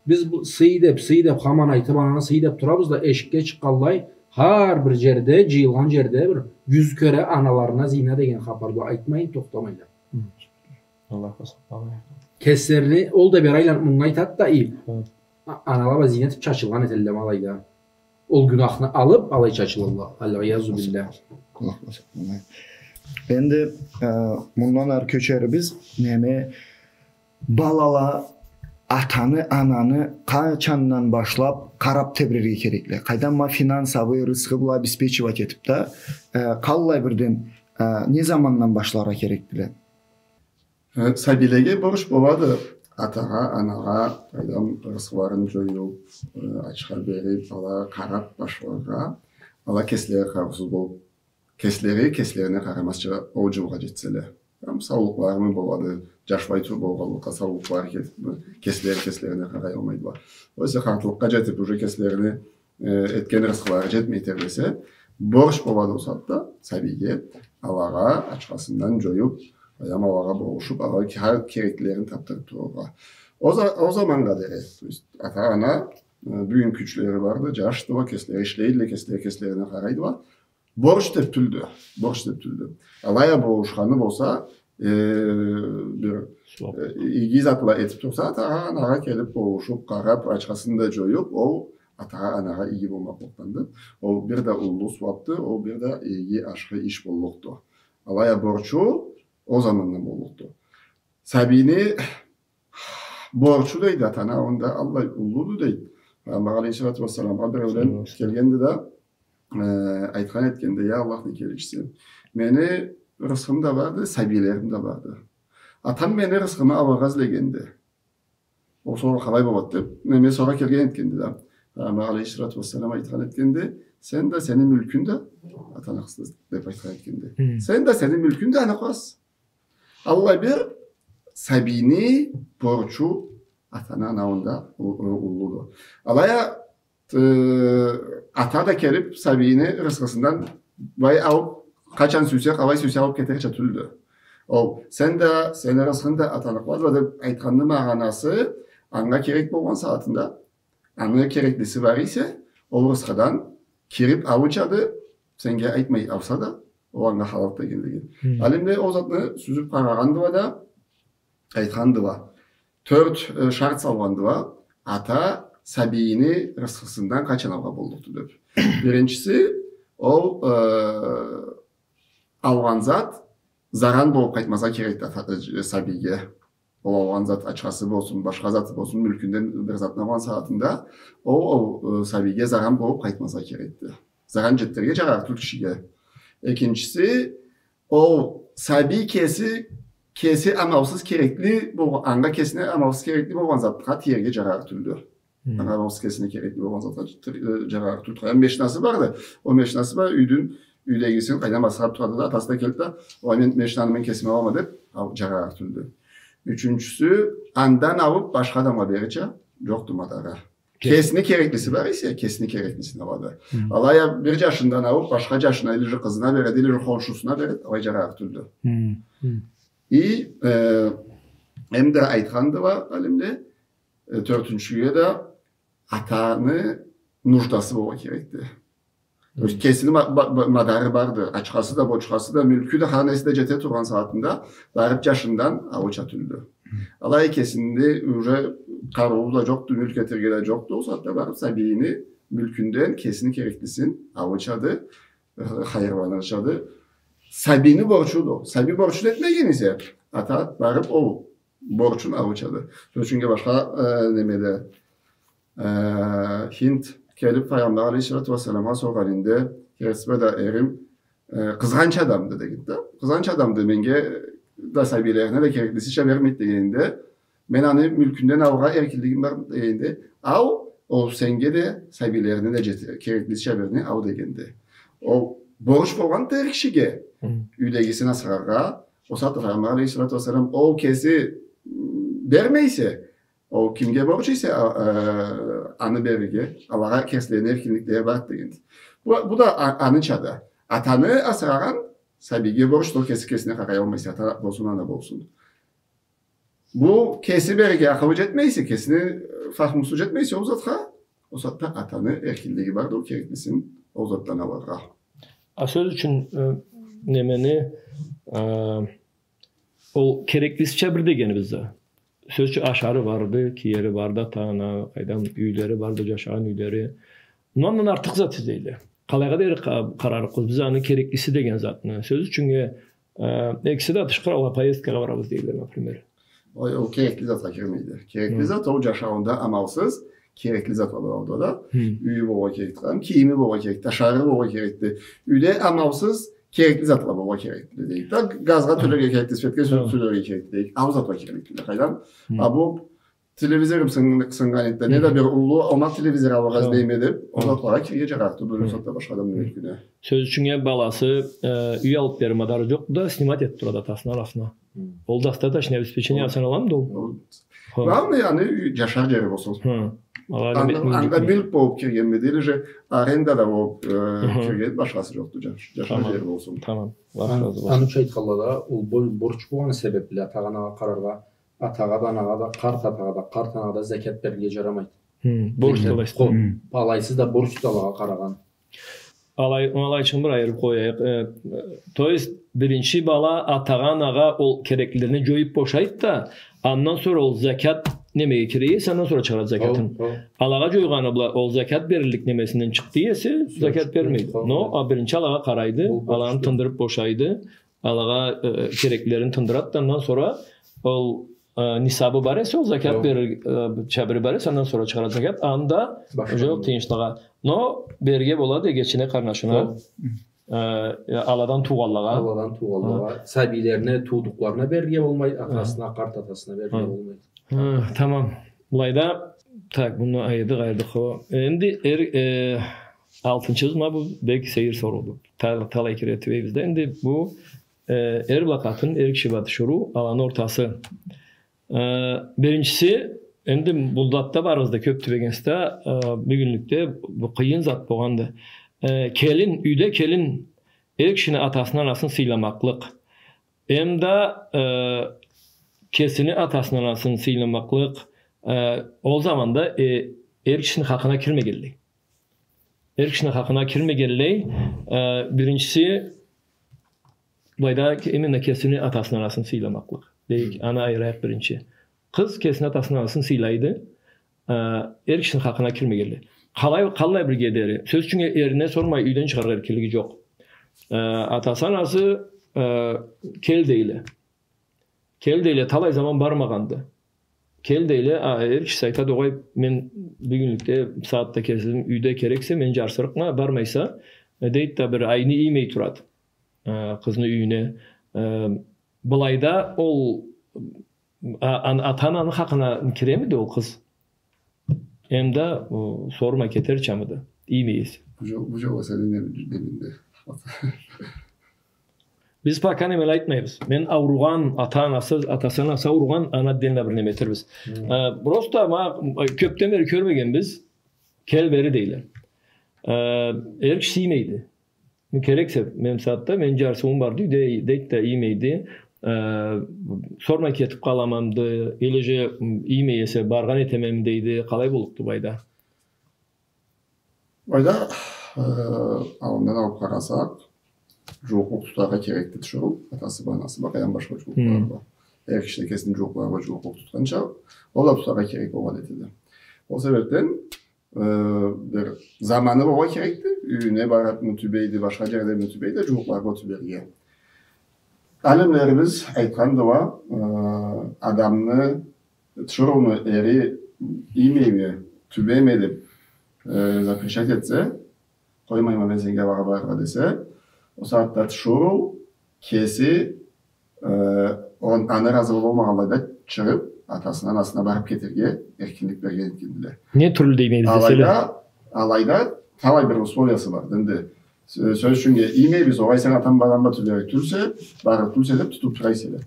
Биз бу сый деб, сый деб, хаман айтыб, ананы сый деб турабыз да, эшикге чыкъгъанлай, хар бир джерде, джыйылгъан джерде бир джюз кере аналарына зина деген хапар бла айтмайын тохтамайла. Хы. Аллах сакъласын. Кеслерини, ол да бери айланыб мунга айтады да, и, хы, а-, анала бла зина этиб чачылгъан этелле ма алайда. Ол гюнахны алыб, алай чачылалла. Аль-иязу билля. Аллах сакъласын. Энди, э, мындан ары кёчерибиз, неме, балала атаны, ананы къачандан башлаб къараб тебрерге керекли? Къайдан ма финансовый рысхы бла обеспечивать этиб да, э, къаллай бирден, э, не замандан башларгъа керекдиле? Э, сабийлеге борч болады атагъа, анагъа, къайдам, рысхыларын джоюб, э, ачха бериб, алагъа къараб башларгъа, ала кеслери къарыусуз болуб, кеслери кеслерине къарамазча ол джылгъа джетселе. Эм саулукъларымы болады, джашбай туруп болгъанлыкъгъа, саулукълары кетип, кеслери кеслерине къараялмайдыла. Ол эсе къартлыкъгъа джетип, уже кеслерини, э, этген рысхылары джетмей тебресе, борч болады ол сагъатда сабийге, алагъа ачхасындан джоюп, баям алагъа болушуп, алагъа хар кереклилерин тапдырып турургъа. Ол за-, ол заманнга дери, то есть, ата-ана, э, бюгюн кючлери барды, джашдыла, кеслери ишлейдиле, кеслери кеслерине къарайдыла. Борч деп тюлдю. Борч деп тюлдю. Алай а болушханы болса, э, бир, сууап, э, иги затла этип турса, ата-анагъа келип болушуп, къарап, ачхасын да джоюп, ол ата-анагъа иги болмакълыкъданды. Ол бир да уллу сууапды, ол бир да иги, ашхы иш боллукъду. Алай а борчу ол замандан боллукъду. Сабийни борчу, дейди, ата-ана анда аллай уллуду, дейди. Пайгъамбар алейхиссалату уассаламгъа биреулен, саллаллаху алейхи ва саллам, келгенди да, э, айтхан этгенди: «Я Аллахны келечиси, мени рысхым да барды, сабийлерим да барды. Атам мени рысхымы алыргъа излегенди. Ол сора къалай болады?» — деп, неме, сора келген этгенди да. Пайгъамбар алейхиссалату уассалам айтхан этгенди: «Сен да, сени мюлкюнг да атаны къалсыз», — деп айтхан этгенди. Хы. «Сен да, сени мюлкюнг да аны къалсыз». Аллай бир сабийни борчу ата-ана анда у-, у-, уллуду. Алай а, э, ата да келип сабийни рысхысындан бай алып, къачан сюйсе, къалай сюйсе алып кетерча тюлдю. Ол, сен да, сени рысхынг да атаны къалады деп айтханны магъанасы, анга керек болгъан сагъатында, аны кереклиси бар эсе, ол рысхыдан кирип алырчады, сеннге айтмай алса да, ол анга халал дегенлиги. Хы. Алимле ол затны сюзюп къарагъандыла да, айтхандыла. Тёрт, э, шарт салгъандыла. Ата сабийни рысхысындан къачан алгъа боллукъду деп. Биринчиси, ол, э, алгъан зат заран болуп къайтмазгъа керекди ата-, э, сабийге. Ол алгъан зат, ачхасы болсун, башха заты болсун, мюлкюнден бир затын алгъан сагъатында ол, ол, э, сабийге заран болуп къайтмазгъа керекди. Заран джетдирирге джарарыкъ тюл кишиге. Экинчиси, ол сабий кеси, кеси амалсыз керекли болгъан, анга кесине амалсыз керекли болгъан затха тиерге джарарыкъ тюлдю. Хы. Анга амалсыз кесине керекли болгъан затха тир-, э, джарарыкъ тюлдю. Къайдам, машинасы барды. Ол машинасы бар, юйдюн, юйдегисин къайдам асырап турады да, атасы да келди да, «Уай, мен машинаны мен кесиме алама», — деп, ал, джарарыкъ тюлдю. Ючюнчюсю, андан алып башха адамгъа берирча джокъду мадары. Кес- Кесини кереклиси бар эсе, кесини кереклисине алады. Хы. Алай а бир джашындан алып башха джашына или же къызына береди, или же хоншусуна береди, алай джарарыкъ тюлдю. Хы, хы. И, э, эм да айтхандыла алимле, э, тёртюнчюге да атаны нуждасы болургъа керекди. То есть, хы, кесини ма-, ба-, ба-, мадары барды. Ачхасы да, бочхасы да, мюлкю да, хар неси да джете тургъан сагъатында барып джашындан алырча тюлдю. Хы. Алай кесинде уже къарыуу да джокъду, мюлк этерге да джокъду. Ол сагъатда барып сабийни мюлкюнден кесини кереклисин алырчады, э, хайырланырчады. Сабийни борчуду. Сабий борчун этмеген эсе, ата барып ол борчун алырчады. Сёз ючюн, башха, э, немеде, э, Хинд келип Пайгъамбар алейхиссалату уассаламгъа соргъанында, керти бла да эрим, э, къызгъанч адамды дегенди да. Къызгъанч адамды, меннге да, сабийлерине да кереклисича бермейди дегенинде, мен аны мюлкюнден алыргъа эркинлигим бар дегенде, ал, ол сеннге да, сабийлерине да джете-, кереклисича берни ал дегенди. Ол борч болгъанды эр кишиге, хы, юйдегисин асыраргъа. Ол сагъатда Пайгъамбар алейхиссалату уассалам, ол кеси, м, бермей эсе, ол кимге борч эсе, а, э, аны берирге, алагъа кеслерини эркинликлери бар дегенди. Бу, бу да а-, анычады. Атаны асырагъан сабийге борчду, ол кеси кесине къарай алмай эсе, ата болсун, ана болсун. Бу кеси берирге акъылы джетмей эсе, кесини, э, фахмусу джетмей эсе ол затха, ол сагъатда атаны эркинлиги барды ол кереклисин ол затдан алыргъа. А сёз ючюн, э, немени, э, ол кереклисича бир дегенибизде, сёз ючюн, ашары барды, киери барды, ата-ана, къайдам, юйлери барды, джашагъан юйлери. Мындан артыкъ зат излейле. Къалайгъа дери къа-, къарарыкъбыз биз аны кереклиси деген затны? Сёз ючюннге, э, экиси да тышкъы джакъгъа поездкагъа барабыз дейле, например. Ол, ол керекли затха кирмейди. Керекли, хы, зат ол джашауунда амалсыз керекли зат болады да. Хы. Юйю болургъа керекди, кийими болургъа керекди, ашарыгъы болургъа керекди. Юйде амалсыз керекли затла болургъа керекди дейик да. Газгъа, хы, тёлерге керекди, светге, хы, тё-, тёлерге керекди дейик. Ол затла керекли. Къайдам? Хы. А бу Телевизорум сын-, сыннган эди да, не да бир уллу, омакъ телевизор алыргъа излейме деб, ол затлагъа кирирге джарарыкъды, бу сагъатда башха адамны юйюне. Сёз ючюн, э, баласы, э, юй алыб берир мадары джокъду да, снимать этиб турады атасына, анасына. Ол достаточное обеспечение саналамыды ол? Главное, аны джашар джери болсун. Анга мюлк болуб киргенмиди, или же арендада болуб, э, кирген, башхасы джокъду, джаш-, джашар джери болсун. Тамам. Аллах разы болсун. Аны ючюн айтханла да, ол бо-, борч болгъаны себебли атагъа, анагъа къараргъа, атагъа да, анагъа да, къарт атагъа да, къарт анагъа да зекят берирге джарамайды. Борч да алайсыз. Алайсыз да борчду алагъа къарагъан. Алай, алайчыгъын бир айырыб къояйыкъ. Э, э, то есть, биринчи бала атагъа, анагъа ол кереклилерин джоюб бошайды да, андан сора ол зекят немеге кире эсе, андан сора чыгъарады зекятын. Алагъа джойгъаны бла ол зекят берирлик немесинден чыкъды эсе, зекят бермейди. Но, а, биринчи алагъа къарайды, аланы тындырыб бошайды. Алагъа, э, кереклилерин тындырады да, андан сора ол, э, нисабы бар эсе, ол зекят берир, э, чабири бар эсе, андан сора чыгъарады зекят, анда уже тыйыншлыгъа. Но берирге болады эгечине, къарнашына, э, аладан туугъанлагъа. Аладан туугъанлагъа. Сабийлерине, туудукъларына берирге болмайды, атасына, къарт атасына берирге болмайды. Хы, тамам. Былайда, так, муну айырдыкъ, айырдыкъ, хо. Энди эр, э, алтынчыбыз, ма бу бек сейир сорууду. Тал-, талай кере тюбейбиз да. Энди бу, э, эр бла къатын, эр киши бла тиширыу, аланы ортасы. Э, биринчиси, энди бу затда барыгъыз да кёб тюбегенсиз да, э, бюгюнлюкде бу къыйын зат болгъанды. Э, келин, юйде келин эр кишини атасын, анасын сыйламакълыкъ. Эм да, э, кесини атасын, анасын сыйламакълыкъ, э, ол заманда, э, эр кишини хакъына кирмегенлей. Эр кишини хакъына кирмегенлей, э, биринчиси, былайда именно кесини атасын, анасын сыйламакълыкъ. Дейик, аны айырайыкъ биринчи. Къыз кесини атасын, анасын сыйлайды. Э, эр кишини хакъына кирмегенлей. Къалай, къаллай бир кедери. Сёз ючюн, эрине сормай юйден чыгъаргъа эркинлиги джокъ. Э, атасы, анасы, э, кел дейле. Кел дейле, талай заман бармагъанды. Кел дейле, а, эр кишиси айтады, огъай, мен бюгюнлюкде, бусагъатда кесим юйде керексе, мен джарсырыкъма, бармайса, э, дейди да, бир айны иймей турады. Э, къызны юйюне. Э, былайда ол, а, ан-, ата-ананы хакъына киремиди ол къыз? Эм да, о, сормай кетерчамыды? Иймей эсе. Бу джо-, бу джолгъа сени не, не билейим. Биз пока немеле айтмайбыз. Мен ауругъан, ата-анасы, атасы, анасы ауругъан, аны отдельно бир неме этербиз. Э, просто ма, э, кёбден бери кёрмегенбиз. Кел бери дейле. Э, эр киши иймейди. Керексе, мен бусагъатда, мен джарсыуум барды, дей-, дейди да, иймейди. Э, сормай кетиб къаламамды, или же, м, иймей эсе, баргъан этемеми дейди, къалай боллукъду былайда? Былайда, э, аллындан алыб къарасакъ, джууукълукъ тутаргъа керекди тиширыу, атасы бла, анасы бла, къайдан башха джууукълары бар. Эр киши да кесини джууукълары бла джууукълукъ тутханча, ол да тутаргъа керек болгъан этеди. Ол себебден, э, бир заманы болургъа керекди. Юйюне барыбмы тюбейди, башха джердеми тюбейди, джууукълары бла тюберге. Алимлерибиз айтхандыла, э, адамны, тиширыуну эри иймейме, тюбейме деб, э, запрещать этсе, къоймайма мен сеннге алагъа барыргъа десе, ол сагъатда тиширыу кеси, э, он-, аны ыразылыгъы болмагъанлай да чыгъыб, атасына, анасына барыб кетерге эркинлик берген этгендиле. Не тюрлю дейме биз деселе? Алайда, алайда талай бир условиясы бар. Энди, сё-, сёз ючюн, иймейбиз, огъай, сен атанг бла, ананг бла тюберик тюлсе, барырыкъ тюлсе деб тутуб тура эселе.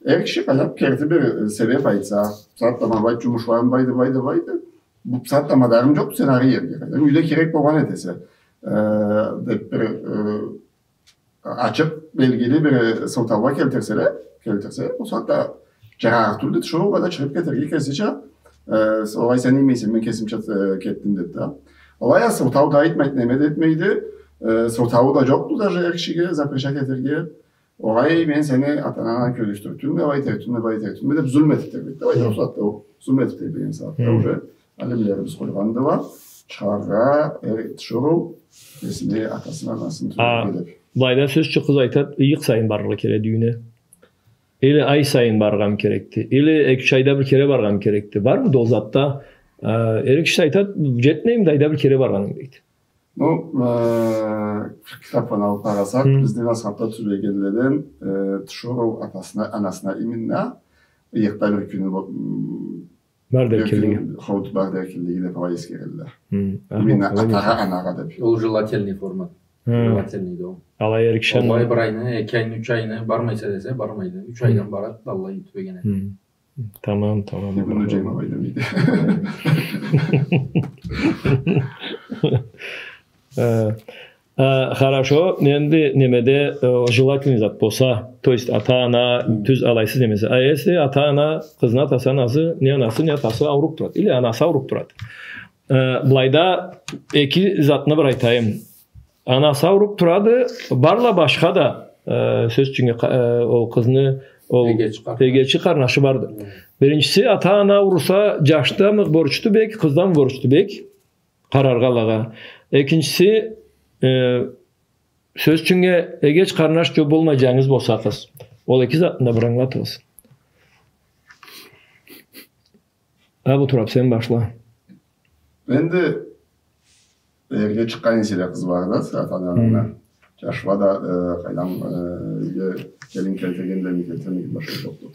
Эр киши къайдаб керти бир, э, себеб айтса, бусагъатда ма былай джумушларым былайды, былайды, былайды. Бусагъатда мадарым джокъду, сен ары ерге къайдам. Юйде керек болгъан этесе, э, деб бир, э, ачыкъ белгили бир, э, сылтаугъа келтирселе, келтирсе, ол сагъатда джарарыкъ тюлдю, тиширыу бла да чыгъыб кетерге кесича, э, огъай, сен иймейсе, мен кесимча, э, кетдим деб да. Алай а сылтау да айтмайды, неме да этмейди, э, сылтауу да джокъду даже эр кишиге запрещать этерге. Огъай, мен сени ата-ананга кёргюзтюрюк тюлме, былай этерик тюлме, былай этерик тюлме деб зулму этиб тебрейди. Давай, да, ол сагъатда ол зулму этиб тебреген сагъатда уже алимлерибиз къойгъандыла, чыгъаргъа, э, тиширыу кесини атасын, анасын тюберге деб. Былайда сёз ючюн къыз айтады, ыйыкъ сайын барыргъа керекди юйюне. Или ай сайын барыргъамы керекди. Или эки-юч айда бир кере барыргъамы керекди. Бармыды ол затда? Э, эр киши айтады, джетмеймиди, айда бир кере баргъаным дейди. Ну, э, китабдан алыб къарасакъ, бизни мазхабда тюбегенледен, э, тиширыу атасына, анасына именно ыйыкъда бир кюню бо-, м, Барды эркинлиги. Эркин, хо, барды эркинлиги деб алай эсгерелле. Именно атагъа, анагъа деб. Ол желательный форма. Желательный да ол. Алай эркиши. Ол бир айны, эки айны, юч айны бармайса десе, бармайды. Юч айдан барады, алай тюбегенле. Тамам, тамам. Ибн Нуджайм алай демейди. Э, э, хорошо, энди немеде, э, желательный зат болса, то есть ата-ана тюз алайсыз немесе. А если ата-ана, къызны атасы, анасы, не анасы, не атасы ауруб турады, или анасы ауруб турады. Э, былайда эки затны бир айтайым. Анасы ауруб турады, барла башха да, э, сёз ючюн, э, ол къызны, ол эгечи къарнашы барды. Биринчиси, ата-ана ауруса, джашдамы борчду бек, къыздамы борчду бек къараргъа алагъа. Экинчиси, э, сёз ючюн, эгеч къарнаш джокъ болмай, джангыз болса къыз. Ол эки затны да бир ангылатыгъыз. Абутурап, сен башла. Энди эрге чыкъгъан эселе къызла да, ата-аналарына. Джашла да, э, къайдам, э, келин келтирген да, келтирмеген, башха джокъду.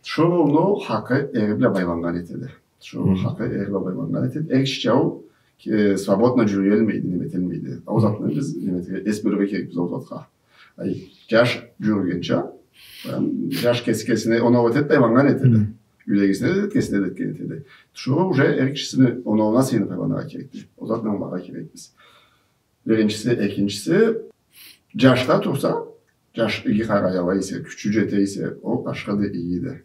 Тиширыуну хакъы эри бла байланнган этеди. Тиширыуну хакъы эри бла байланнган этеди. Эр кишича ол, э, свободно джюрюелмейди, неме этелмейди. Ол затны биз неме этерге, эс бёлюрге керекбиз ол затха. Ай, джаш джюрюгенча, эм, джаш кеси кесине оноу этеди да, байланнган этеди. Юйдегисине да этеди, кесине да этген этеди. Тиширыу уже эр кишисини оноууна сыйыныб байланыргъа керекди. Ол затны ангыларгъа керекбиз. Биринчиси, экинчиси, джашда турса, джаш иги къарай ала эсе, кючю джете эсе, ол ашхыды, игиди.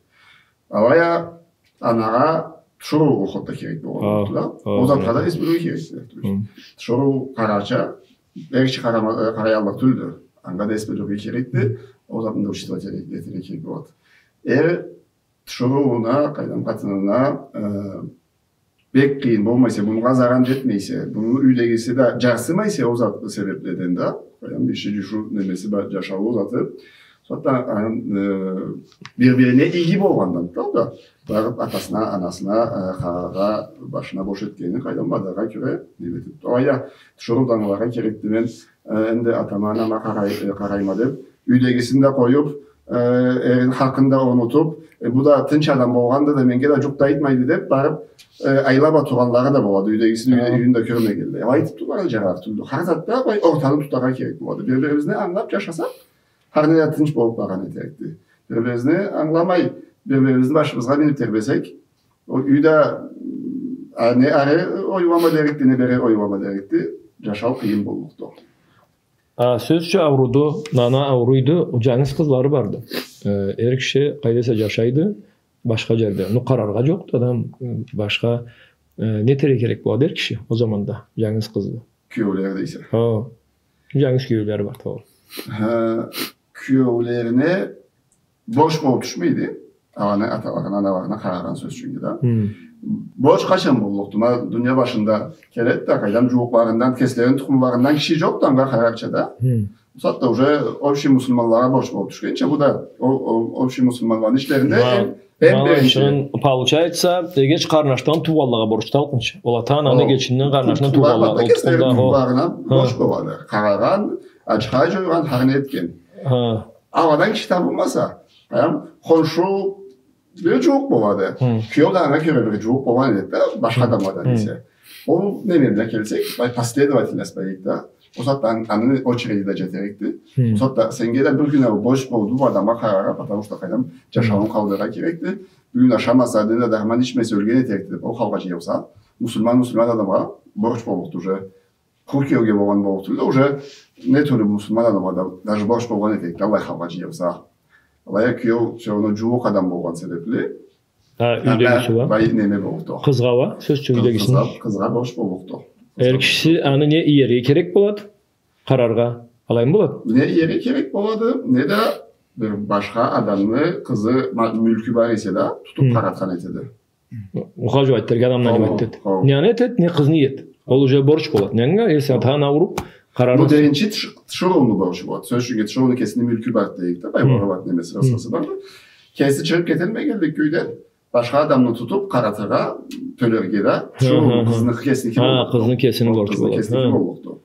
Алай а анагъа тиширыу уход да керек болгъан болду да. Ол затха да эс бёлюрге керекди. Тиширыу къарача, эр киши къарама-, э, къарай аллыкъ тюлдю. Анга да эс бёлюрге керекди. Ол затны да учитывать этерге керек болады. Эр тиширыуна, къайдам, къатынына, э, бек къыйын болмай эсе, мунга заран джетмей эсе, муну юйдегиси да джарсымай эсе, ол зат себебледен да, къайдам, иши, джюшю, немеси бар, джашауу заты. Сора да, э, бир-бирине иги болгъандан да, барыб атасына, анасына, э, къараргъа, башына бош этгенин, къайдам, бардырыргъа кюре, неме этиб. Алай а тиширыу да ангыларгъа керекди, мен, э, энди атама, анама къарай-, э, къарайма деб, юйдегисин да къоюб, э, эрини хакъын да унутуб, э, бу да тынч адам болгъанды да, меннге да джукъ да айтмайды деб, барыб, э, айлаб а тургъанлары да болады. Юйдегисини юйде, юйюн да кёрмегенлей. Алай айтыб тургъан джарарыкъ тюлдю. Хар затда алай ортаны тутаргъа керек болады. Бир-бирибизни ангылаб джашасакъ, хар не да тынч болуб баргъан этерикди. Бир-бирибизни ангыламай, бир-бирибизни башыбызгъа миниб тебресек, ол юйде, а, не ары оюлама дерикди, не бери оюлама дерикди, джашау къыйын боллукъду. А, сёз ючюн, ауруду, нана ауруйду, джангыз къызлары барды. Э, эр киши къайда эсе джашайды, башха джерде. Ну, къараргъа джокъду адам, башха, э, не этерге керек болады эр киши ол заманда, джангыз къызды? Киеулери дейсе. Хо. Джангыз киеулери бар, тоху. Хы, киеулерине борч болуб тюшмейди. Аланы аталарына, аналарына къарагъан, сёз ючюн да. Борч къачан боллукъду? Ма дуния башында келеди да, къайдам, джууукъларындан, кеслерини тукъумларындан киши джокъду анга къарарча да. Бусагъатда уже общий муслиманлагъа борч болуб тюшгенча, бу да о, о, общий муслиманланы ишлеринде эм, эм биринчи. Получается, эгеч къарнашдан туугъанлагъа борчду алкъынчы. Ол ата-ананы эгечинден, къарнашындан туугъанлагъа, ол тукъумда, ол туугъанлагъа борч болады. Къарагъан, ачха джойгъан, хар не этген. Аладан киши табылмаса, къайдам, хоншу бир джууукъ болады. Киеу да анга кёре бир джууукъ болгъан эди да, башха адамладан эсе. Ол немеге келсек, былай последовательность бар эди да. Бусагъатда ан-, аны очереди да джетерикди. Бусагъатда сеннге да бир кюн ол борч болду бу адамгъа къараргъа, потому что, къайдам, джашауун къалдырыргъа керекди. Бюгюн ашамаса, не да дарман ичмесе, ёлген этерикди деб, ол халгъа джаяуса, муслиман, муслиман адамгъа борч боллукъду уже. Къуру киеуге болгъан боллукъ тюлдю да, уже не тюрлю муслиман адамгъа да даже борч болгъан этерикди, аллай халгъа джаяуса. Алай а киеу всё равно джууукъ адам болгъан себебли, юйдегиси уа, бай неме боллукъду. Къызгъа уа, сёз ючюн, юйдегисине. Къызгъа, къызгъа борч боллукъду. Эр кишиси аны не иерге керек болады? Къараргъа алаймы болады? Не иерге керек болады, не да бир башха адамны къызы, ма-, мюлкю бар эсе да, тутуб къаратхан этеди. Ухаживать этерге адамны алып этеди. Не аны этеди, не къызны этеди. Ол уже борч болады. Ненге? Если ата-ана ауруп, къараргъа. Бу биринчи тиш-, тиширыуну борчу болады. Сёз ючюн, тиширыуну кесини мюлкю барды дейик да, байлыгъы барды, немеси, расхасы барды. Кеси чыгъып кеталмай келди кюйде. Башха адамны тутуп, къаратыргъа, тёлерге да, тиширыуну, къызны кесиники боллукъду. Къызны кесини борчу болады. Ол къызны кесиники боллукъду.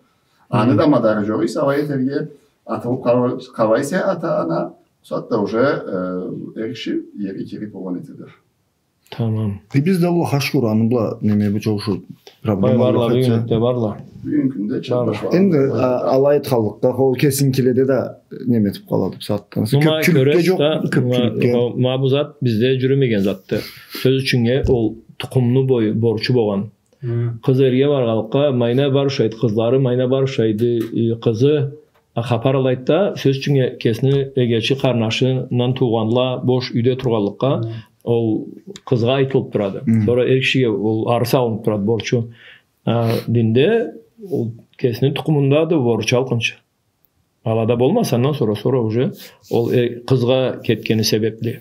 Аны да мадары джокъ эсе, алай этерге, атылып къала-, къала эсе ата-ана, бусагъатда уже, э, эр киши иерге керек болгъан этеди. Тамам. Э, бизде, Аллахха шукур, аны бла, неме, бу чогъушу проблема барла, бюгюнлюкде барла. Бюгюннгю кюнде чыгъып башлагъан. Энди, а, алай айтханлыкъгъа, ол кесингиледе да неме этип къалады бу сагъатда. Кёпчюлюкге жокъ, кёпчюлюкге. Ма бу зат бизде жюрюмеген затды. Сёз ючюннге, ол тукъумну бой-, борчу болгъан. Хы. Къыз эрге баргъанлыкъгъа, майна бар ушайды къызлары, майна бар ушайды, э, къызы, а, хапар алайды да, сёз ючюннге, кесини эгечи къарнашындан туугъанла бош юйде тургъанлыкъгъа, хы, ол къызгъа айтылып турады. Хы. Сора эр кишиге ол ары салынып турады борчу. А, динде ол кесини тукъумундады борчу алкъынчы. Алада болмаса, андан сора, сора уже ол, э, къызгъа кетгени себепли.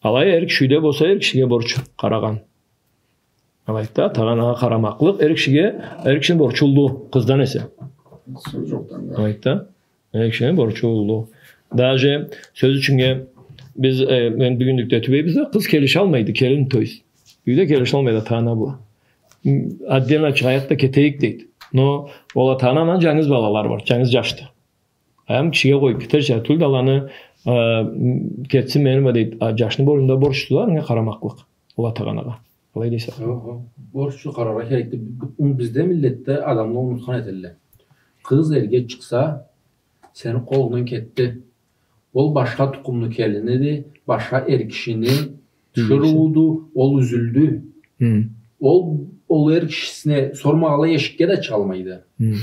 Алай эр киши юйде болса, эр кишиге борчу къарагъан. Алайды да, атагъа-анагъа къарамакълыкъ эр кишиге, эр кишини борчу уллу, къыздан эсе. Сёз жокъду анда. Алайды да, эр кишини борчу уллу. Даже сёз ючюннге биз, э, мен бюгюнлюкде тюбейбиз да, къыз келишалмайды, келин, то есть. Юйде келишалмайды ата-ана бла. М, отдельно чыгъайыкъ да кетейик дейди. Но ол ата-ананы жангыз балалары бар, жангыз жашды. Аям кишиге къоюп кетерча тюлдю, аланы, а, м, кетсин мени бла дейди. А, жашны бойнунда борчду да анга къарамакълыкъ. Ол атагъа-анагъа. Алай дейсе. Жокъ, жокъ. Борчду, къараргъа керекди. Бу, бу, бизде миллетде адамла унутхан этелле. Къыз эрге чыкъса, сени къолунгдан кетди. Ол башха тукъумну келиниди, башха эр кишини тиширыуду, ол юзюлдю. Хы. Ол, ол эр кишисине сормагъанлай эшикге да чыгъалмайды. Хы.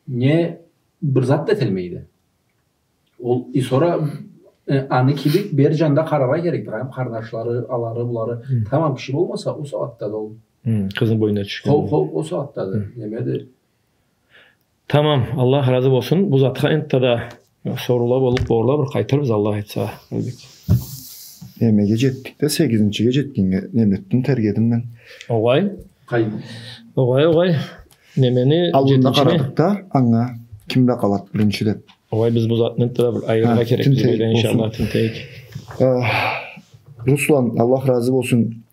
Не бир зат да этелмейди. Ол, и сора, э, аны кибик бир жанда къараргъа керекди. Эм къарнашлары, алары, булары. Хы. Тамам киши болмаса, ол сагъатда да ол. Хы, къызны бойнуна тюшген. Хо, хо, ол сагъатда да. Хы. Немеди? Тамам, Аллах разы болсун. Бу затха энтта да соруула болуп, болурла, бир къайтырбыз, Аллах айтса, Албек. Немеге жетдик да, сегизинчиге жетгеннге, неме этдим, тергедим мен. Огъай. Къай? Огъай, огъай. Немени, аллында жетинчини къарадыкъ да, анга ким бла къалады биринчи деп. Огъай, биз бу затны энтта да бир айырыргъа керекбиз, иншаллах, тинтейик. Э, Руслан, Аллах разы болсун.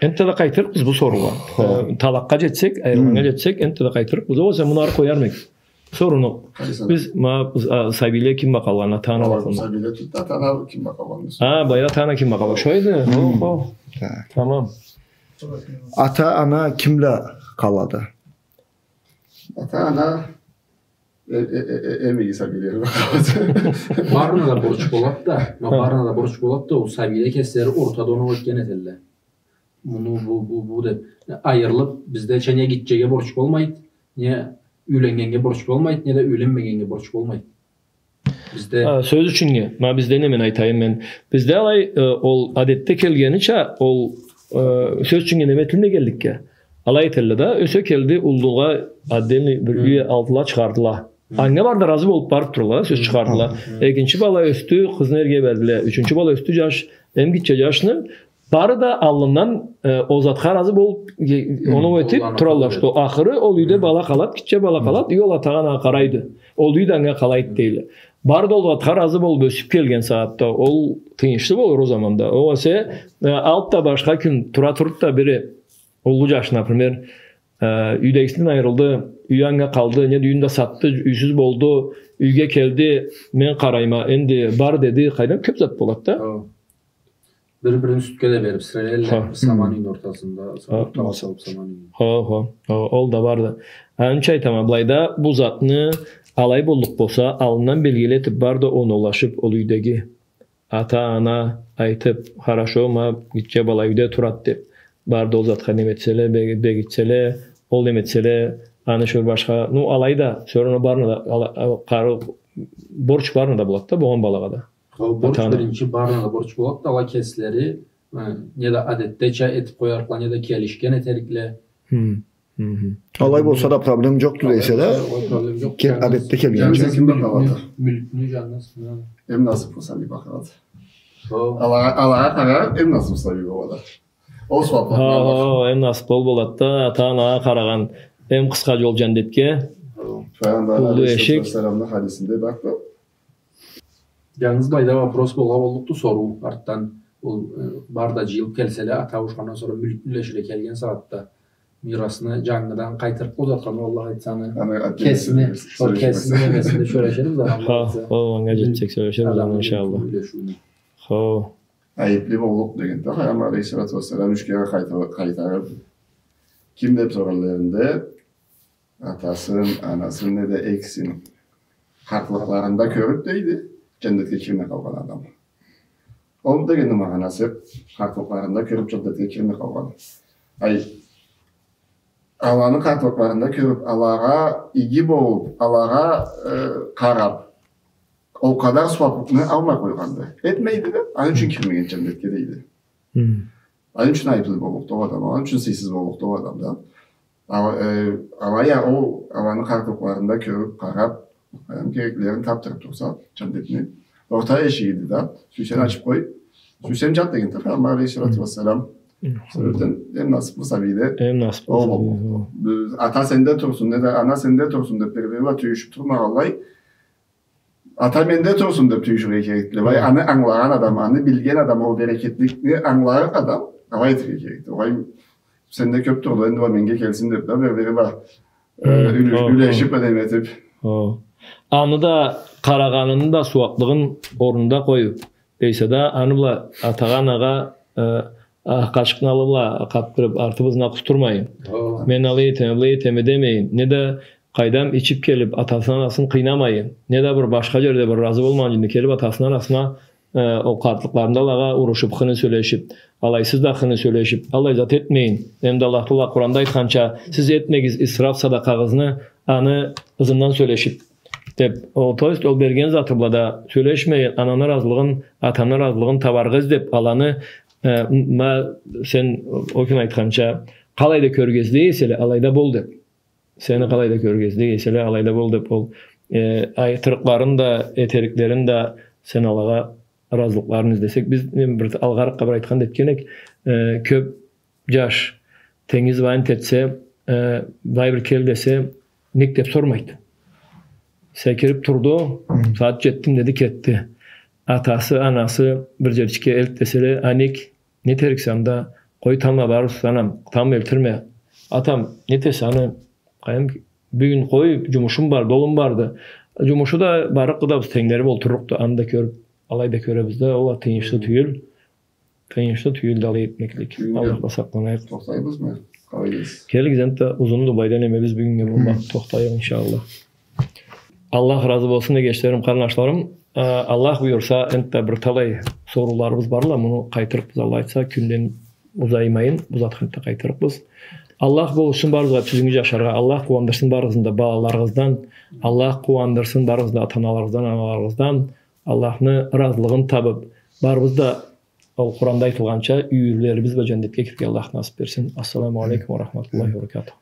Энтта да къайтырыкъбыз бу соруугъа. Хо. Э, талакъгъа жетсек, айырылгъаннга жетсек, энтта да къайтырыкъбыз. Огъесе муну ары къоярмы эдик? Сорууну. Къайсы? Биз ма, а, сабийле ким бла къалгъан, ата-ана бла къалгъан. Сабийле тюлдю, ата-ана ким бла къалгъан? А, баягъы ата-ана ким бла къалгъан. Шойду. Хо, хо. Тамам. Ата-ана ким бла къалады? Ата-ана Э, э, э, э, эм иги сабийле бла къалады. Барына да борч болады да, ма, барына да борч болады да, ол сабийле кеслери ортада оноу этген этелле. Муну, бу, бу, бу деп айырылып, бизде че не гитчеге борч болмайды, не юйленнгеннге борч болмайды, не да юйленмегеннге борч болмайды. Бизде... А, сёз ючюннге, ма бизде неме айтайым мен. Бизде алай, э, ол адетде келгенича, ол, э, сёз ючюннге неме этилмегенликге. Алай этелле да, ёсе келди, уллугъа отдельный бир юй алдыла, чыгъардыла. Анга бары да разы болуп барып туралла, сёз чыгъардыла. Экинчи бала ёсдю, къызны эрге бердиле. Ючюнчю бала ёсдю, жаш, эм гитче жашны. Бары да аллындан, э, ол затха разы болуп, э, оноу этип туралла, что ахыры ол юйде бала къалады, гитче бала къалады, и ол атагъа-анагъа къарайды. Ол юй да анга къалайды дейле. Бары да ол затха разы болуп ёсюп келген сагъатда ол тыйыншлы болур ол заманда. Огъесе, э, алт да башха кюн тура туруп да бири уллу жаш, например, э, юйдегисинден айырылды, юй анга къалды, не да юйюн да сатды, юйсюз болду, юйге келди, мен къарайма, энди бар деди, къайдам, кёп зат болады да. Бир-бирин сютге да берип сирелелле, саман юйню ортасында, орта салып саман юйню. Хо, хо, хо, ол да барды. Аны ючюн айтама, былайда бу затны алай боллукъ болса, аллындан белгили этип, бары да оноулашып, ол юйдеги ата-ана айтып, хорошо, ма гитче бала юйде турады деп, бары да ол затха неме этселе, бе-, бегитселе, ол неме этселе, аны шо бир башха, ну, алай да, сора барына да, ала-, а-, къарыу, борч барына да болады да, болгъан балагъа да. Хо, борч биринчи барына да борч болады да, ала кеслери, э, не да адетдеча этип къоярыкъла, не да келишген этерикле. Хы, хы, хы. Алай болса да проблем жокъду дейсе да, алай болса да проблем жокъ. Адетде келгенча. Жанында ким бакъалады? Мюлкню жанында. Эм насыплы сабий бакъалады. Хо. Алагъа, алагъа къарап, эм насыплы сабий болады. Ол сууаплы. Хо, эм насыплы ол болады да, ата-анагъа къарагъан, эм къысха жол жаннетге. Хо. Уллу эшик. Файгъамбар алейхиссалату уассаламны хадисинде барды. Жангыз былайда вопрос болгъа боллукъду, соруу артдан, ол, э, бары да жыйылып келселе, ата ауушхандан сора мюлкню юлешире келген сагъатда, мирасны жангыдан къайтырып узатхан, Аллах айтса, аны кесини, ол кесини немесинде сёлеширбиз, Аллах айтса. Хо, анга жетсек сёлеширбиз, иншаллах. Хо. айыплы боллукъ дегенди да, Пайгъамбар алейхиссалату уассалам юч кере къайта-, къайтарып, ким деп соргъанларында, атасын, анасын неда экисин къартлыкъларында кёрюп, дейди, джаннетге кирмей къалгъан адам. Ол дегенни магъанасы, къартлыкъларында кёрюп, джаннетге кирмей къалгъан. Ай, аланы къартлыкъларында кёрюп, алагъа иги болуп, алагъа, э, къарап, ол къадар сууаплыкъны алмай къойгъанды. Этмейди да, аны ючюн кирмеген джаннетге, дейди. Хы. Аны ючюн айыплы боллукъду ол адам, аны ючюн сыйсыз боллукъду ол адам да. Ала-, э, алай а ол аланы къартлыкъларында кёрюп, къарап, э, кереклилерин табдырып турса, джаннетни орта эшигиди да, сюйсенг ачып къой, сюйсенг джап дегенди Пайгъамбар алейхиссалату уассалам. Хы. Себебден эм насыплы сабий да. Эм насыплы сабий да. Ол боллукъду. Биз ата сенде турсун, неда ана сенде турсун деп бир-бири бла тюйюшюп турмагъанлай, ата менде турсун деп тюйюшюрге керекди. Ай, аны ангылагъан адам, аны билген адам, ол берекетликни ангыларыкъ адам алай этерге керекди. Огъай, сенде кёп турду, энди ол меннге келсин деп да, бир-бири бла, э, юле-, юлешип, неме этип. Аны да къарагъаныны да сууаплыгъын орнунда къоюп, эсе да, аны бла атагъа, анагъа, э, а, къашыкъны алыб бла къатдырып, артыбызына къусдурмайын. Мен алай этеме, былай этеме демейин. Неда къайдам ичип келип, атасын, анасын къыйнамайын. Неда бир башха джерде бир разы болмагъан джерде келип, атасына, анасына, э, ол къартлыкъларында алагъа урушуп, хыны сёлешип, алайсыз да хыны сёлешип, аллай зат этмейин. Эм да Аллах Тагъала Къуранда айтханча, сиз этмегиз исраф садакъагъызны аны ызындан сёлешип. Деп, ол, то есть, ол берген заты бла да сёлешмей, ананы разылыгъын, атаны разылыгъын табаргъа излеп, аланы, э, ма, сен ол кюн айтханча, къалайда кёрюрге излей эселе, алайда бол деп. Сени къалайда кёрюрге излей эселе, алайда бол деп, ол, э, айтырыкъларын да, этериклерин да, сен алагъа разылыкъларын излесек. Биз, мен бир алгъаракъгъа бир айтхан да этген эдик, э, кёп джаш тенгиз бла ант этсе, э, былай бир кел десе, нек деп сормайды. Секирип турду, сагъат джетдим деди, кетди. Атасы, анасы бир джерчикге элт деселе, а нек, не этериксе анда, къой, тамбла барыбыз, анам, тамбла элтирме. Атам, не этесе аны, къайдам, бюгюн къой, джумушум бар, долум барды. Джумушу да барыкъды да, биз тенглери бла олтурурукъду, аны да кёрюп, алай да кёребиз да, ол а тыйыншлы тюйюл. Тыйыншлы тюйюл да алай этмеклик. Аллах бла сакъланайыкъ. Тохтайбызмы? Къалай дейсиз? Келигиз, энтда узунду былайда немебиз бюгюннге болмады. Тохтайыкъ, иншаллах. Аллах разы болсун, эгечлерим, къарнашларым. Э, Аллах буюрса, энтда бир талай сорууларыбыз барла, муну къайтырыкъбыз, Аллах айтса, кюнден узаймайын, узатхан энтда къайтырыкъбыз. Аллах болушсун барыгъызгъа тюзюнгю джашаргъа, Аллах къууандырсын барыгъызны да балаларыгъыздан, Аллах къууандырсын барыгъызны да ата-аналарыгъыздан, аналарыгъыздан, Аллахны разылыгъын табып, барыбыз да ол Къуранда айтылгъанча, юйюрлерибиз бла джаннетге кирирге Аллах насып берсин. Ассаламу алейкум ва рахматуллахи ва баракатух.